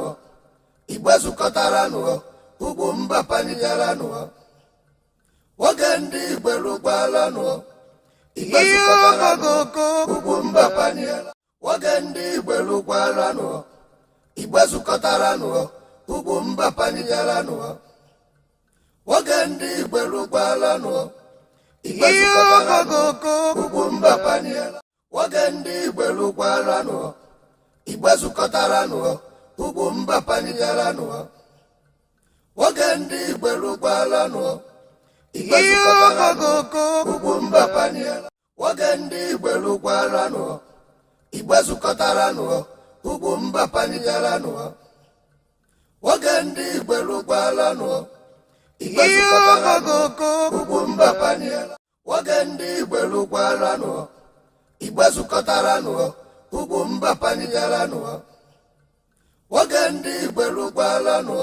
Igwe zukọtaranụ, Ugwumba panigaranụ. Nwoke ndị Igwe lụkwaranụ, Igwe zukọtaranụ, Ugwumba panigaranụ. Nwoke ndị Igwe lụkwaranụ, Igwe zukọtaranụ, Ugwumba panigaranụ. Nwoke ndị Igwe lụkwaranụ, Igwe zukọtaranụ, Ugwumba panigaranụ. Nwoke ndị Igwe lụkwaranụ, Igwe zukọtaranụ, Ugwumba panigaranụ. Nwoke ndị Igwe lụkwaranụ, Igwe zukọtaranụ, Ugwumba panigaranụ. Nwoke ndị Igwe lụkwaranụ, Igwe zukọtaranụ, Ugwumba panigaranụ. Nwoke ndị Igwe lụkwaranụ, Igwe zukọtaranụ, Ugwumba panigaranụ. Nwoke ndị Igwe lụkwaranụ, Igwe zukọtaranụ, Ugwumba panigaranụ. Nwoke ndị Igwe lụkwaranụ,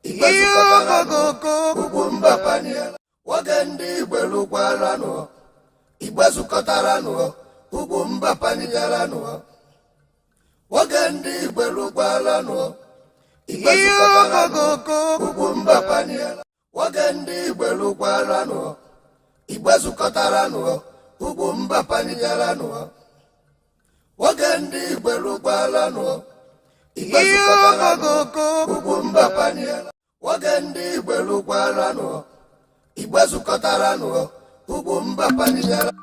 Igwe zukọtaranụ, Ugwumba panigaranụ. Nwoke ndị Igwe lụkwaranụ, Igwe zukọtaranụ, Ugwumba panigaranụ. Nwoke ndị Igwe lụkwaranụ, Igwe zukọtaranụ, Ugwumba panigaranụ. Nwoke ndị Igwe lụkwaranụ, Igwe zukọtaranụ, Ugwumba panigaranụ. Nwoke ndị Igwe lụkwaranụ, Igwe zukọtaranụ, Ugwumba panigaranụ. Nwoke ndị Igwe lụkwaranụ, Igwe zukọtaranụ, Ugwumba panigaranụ.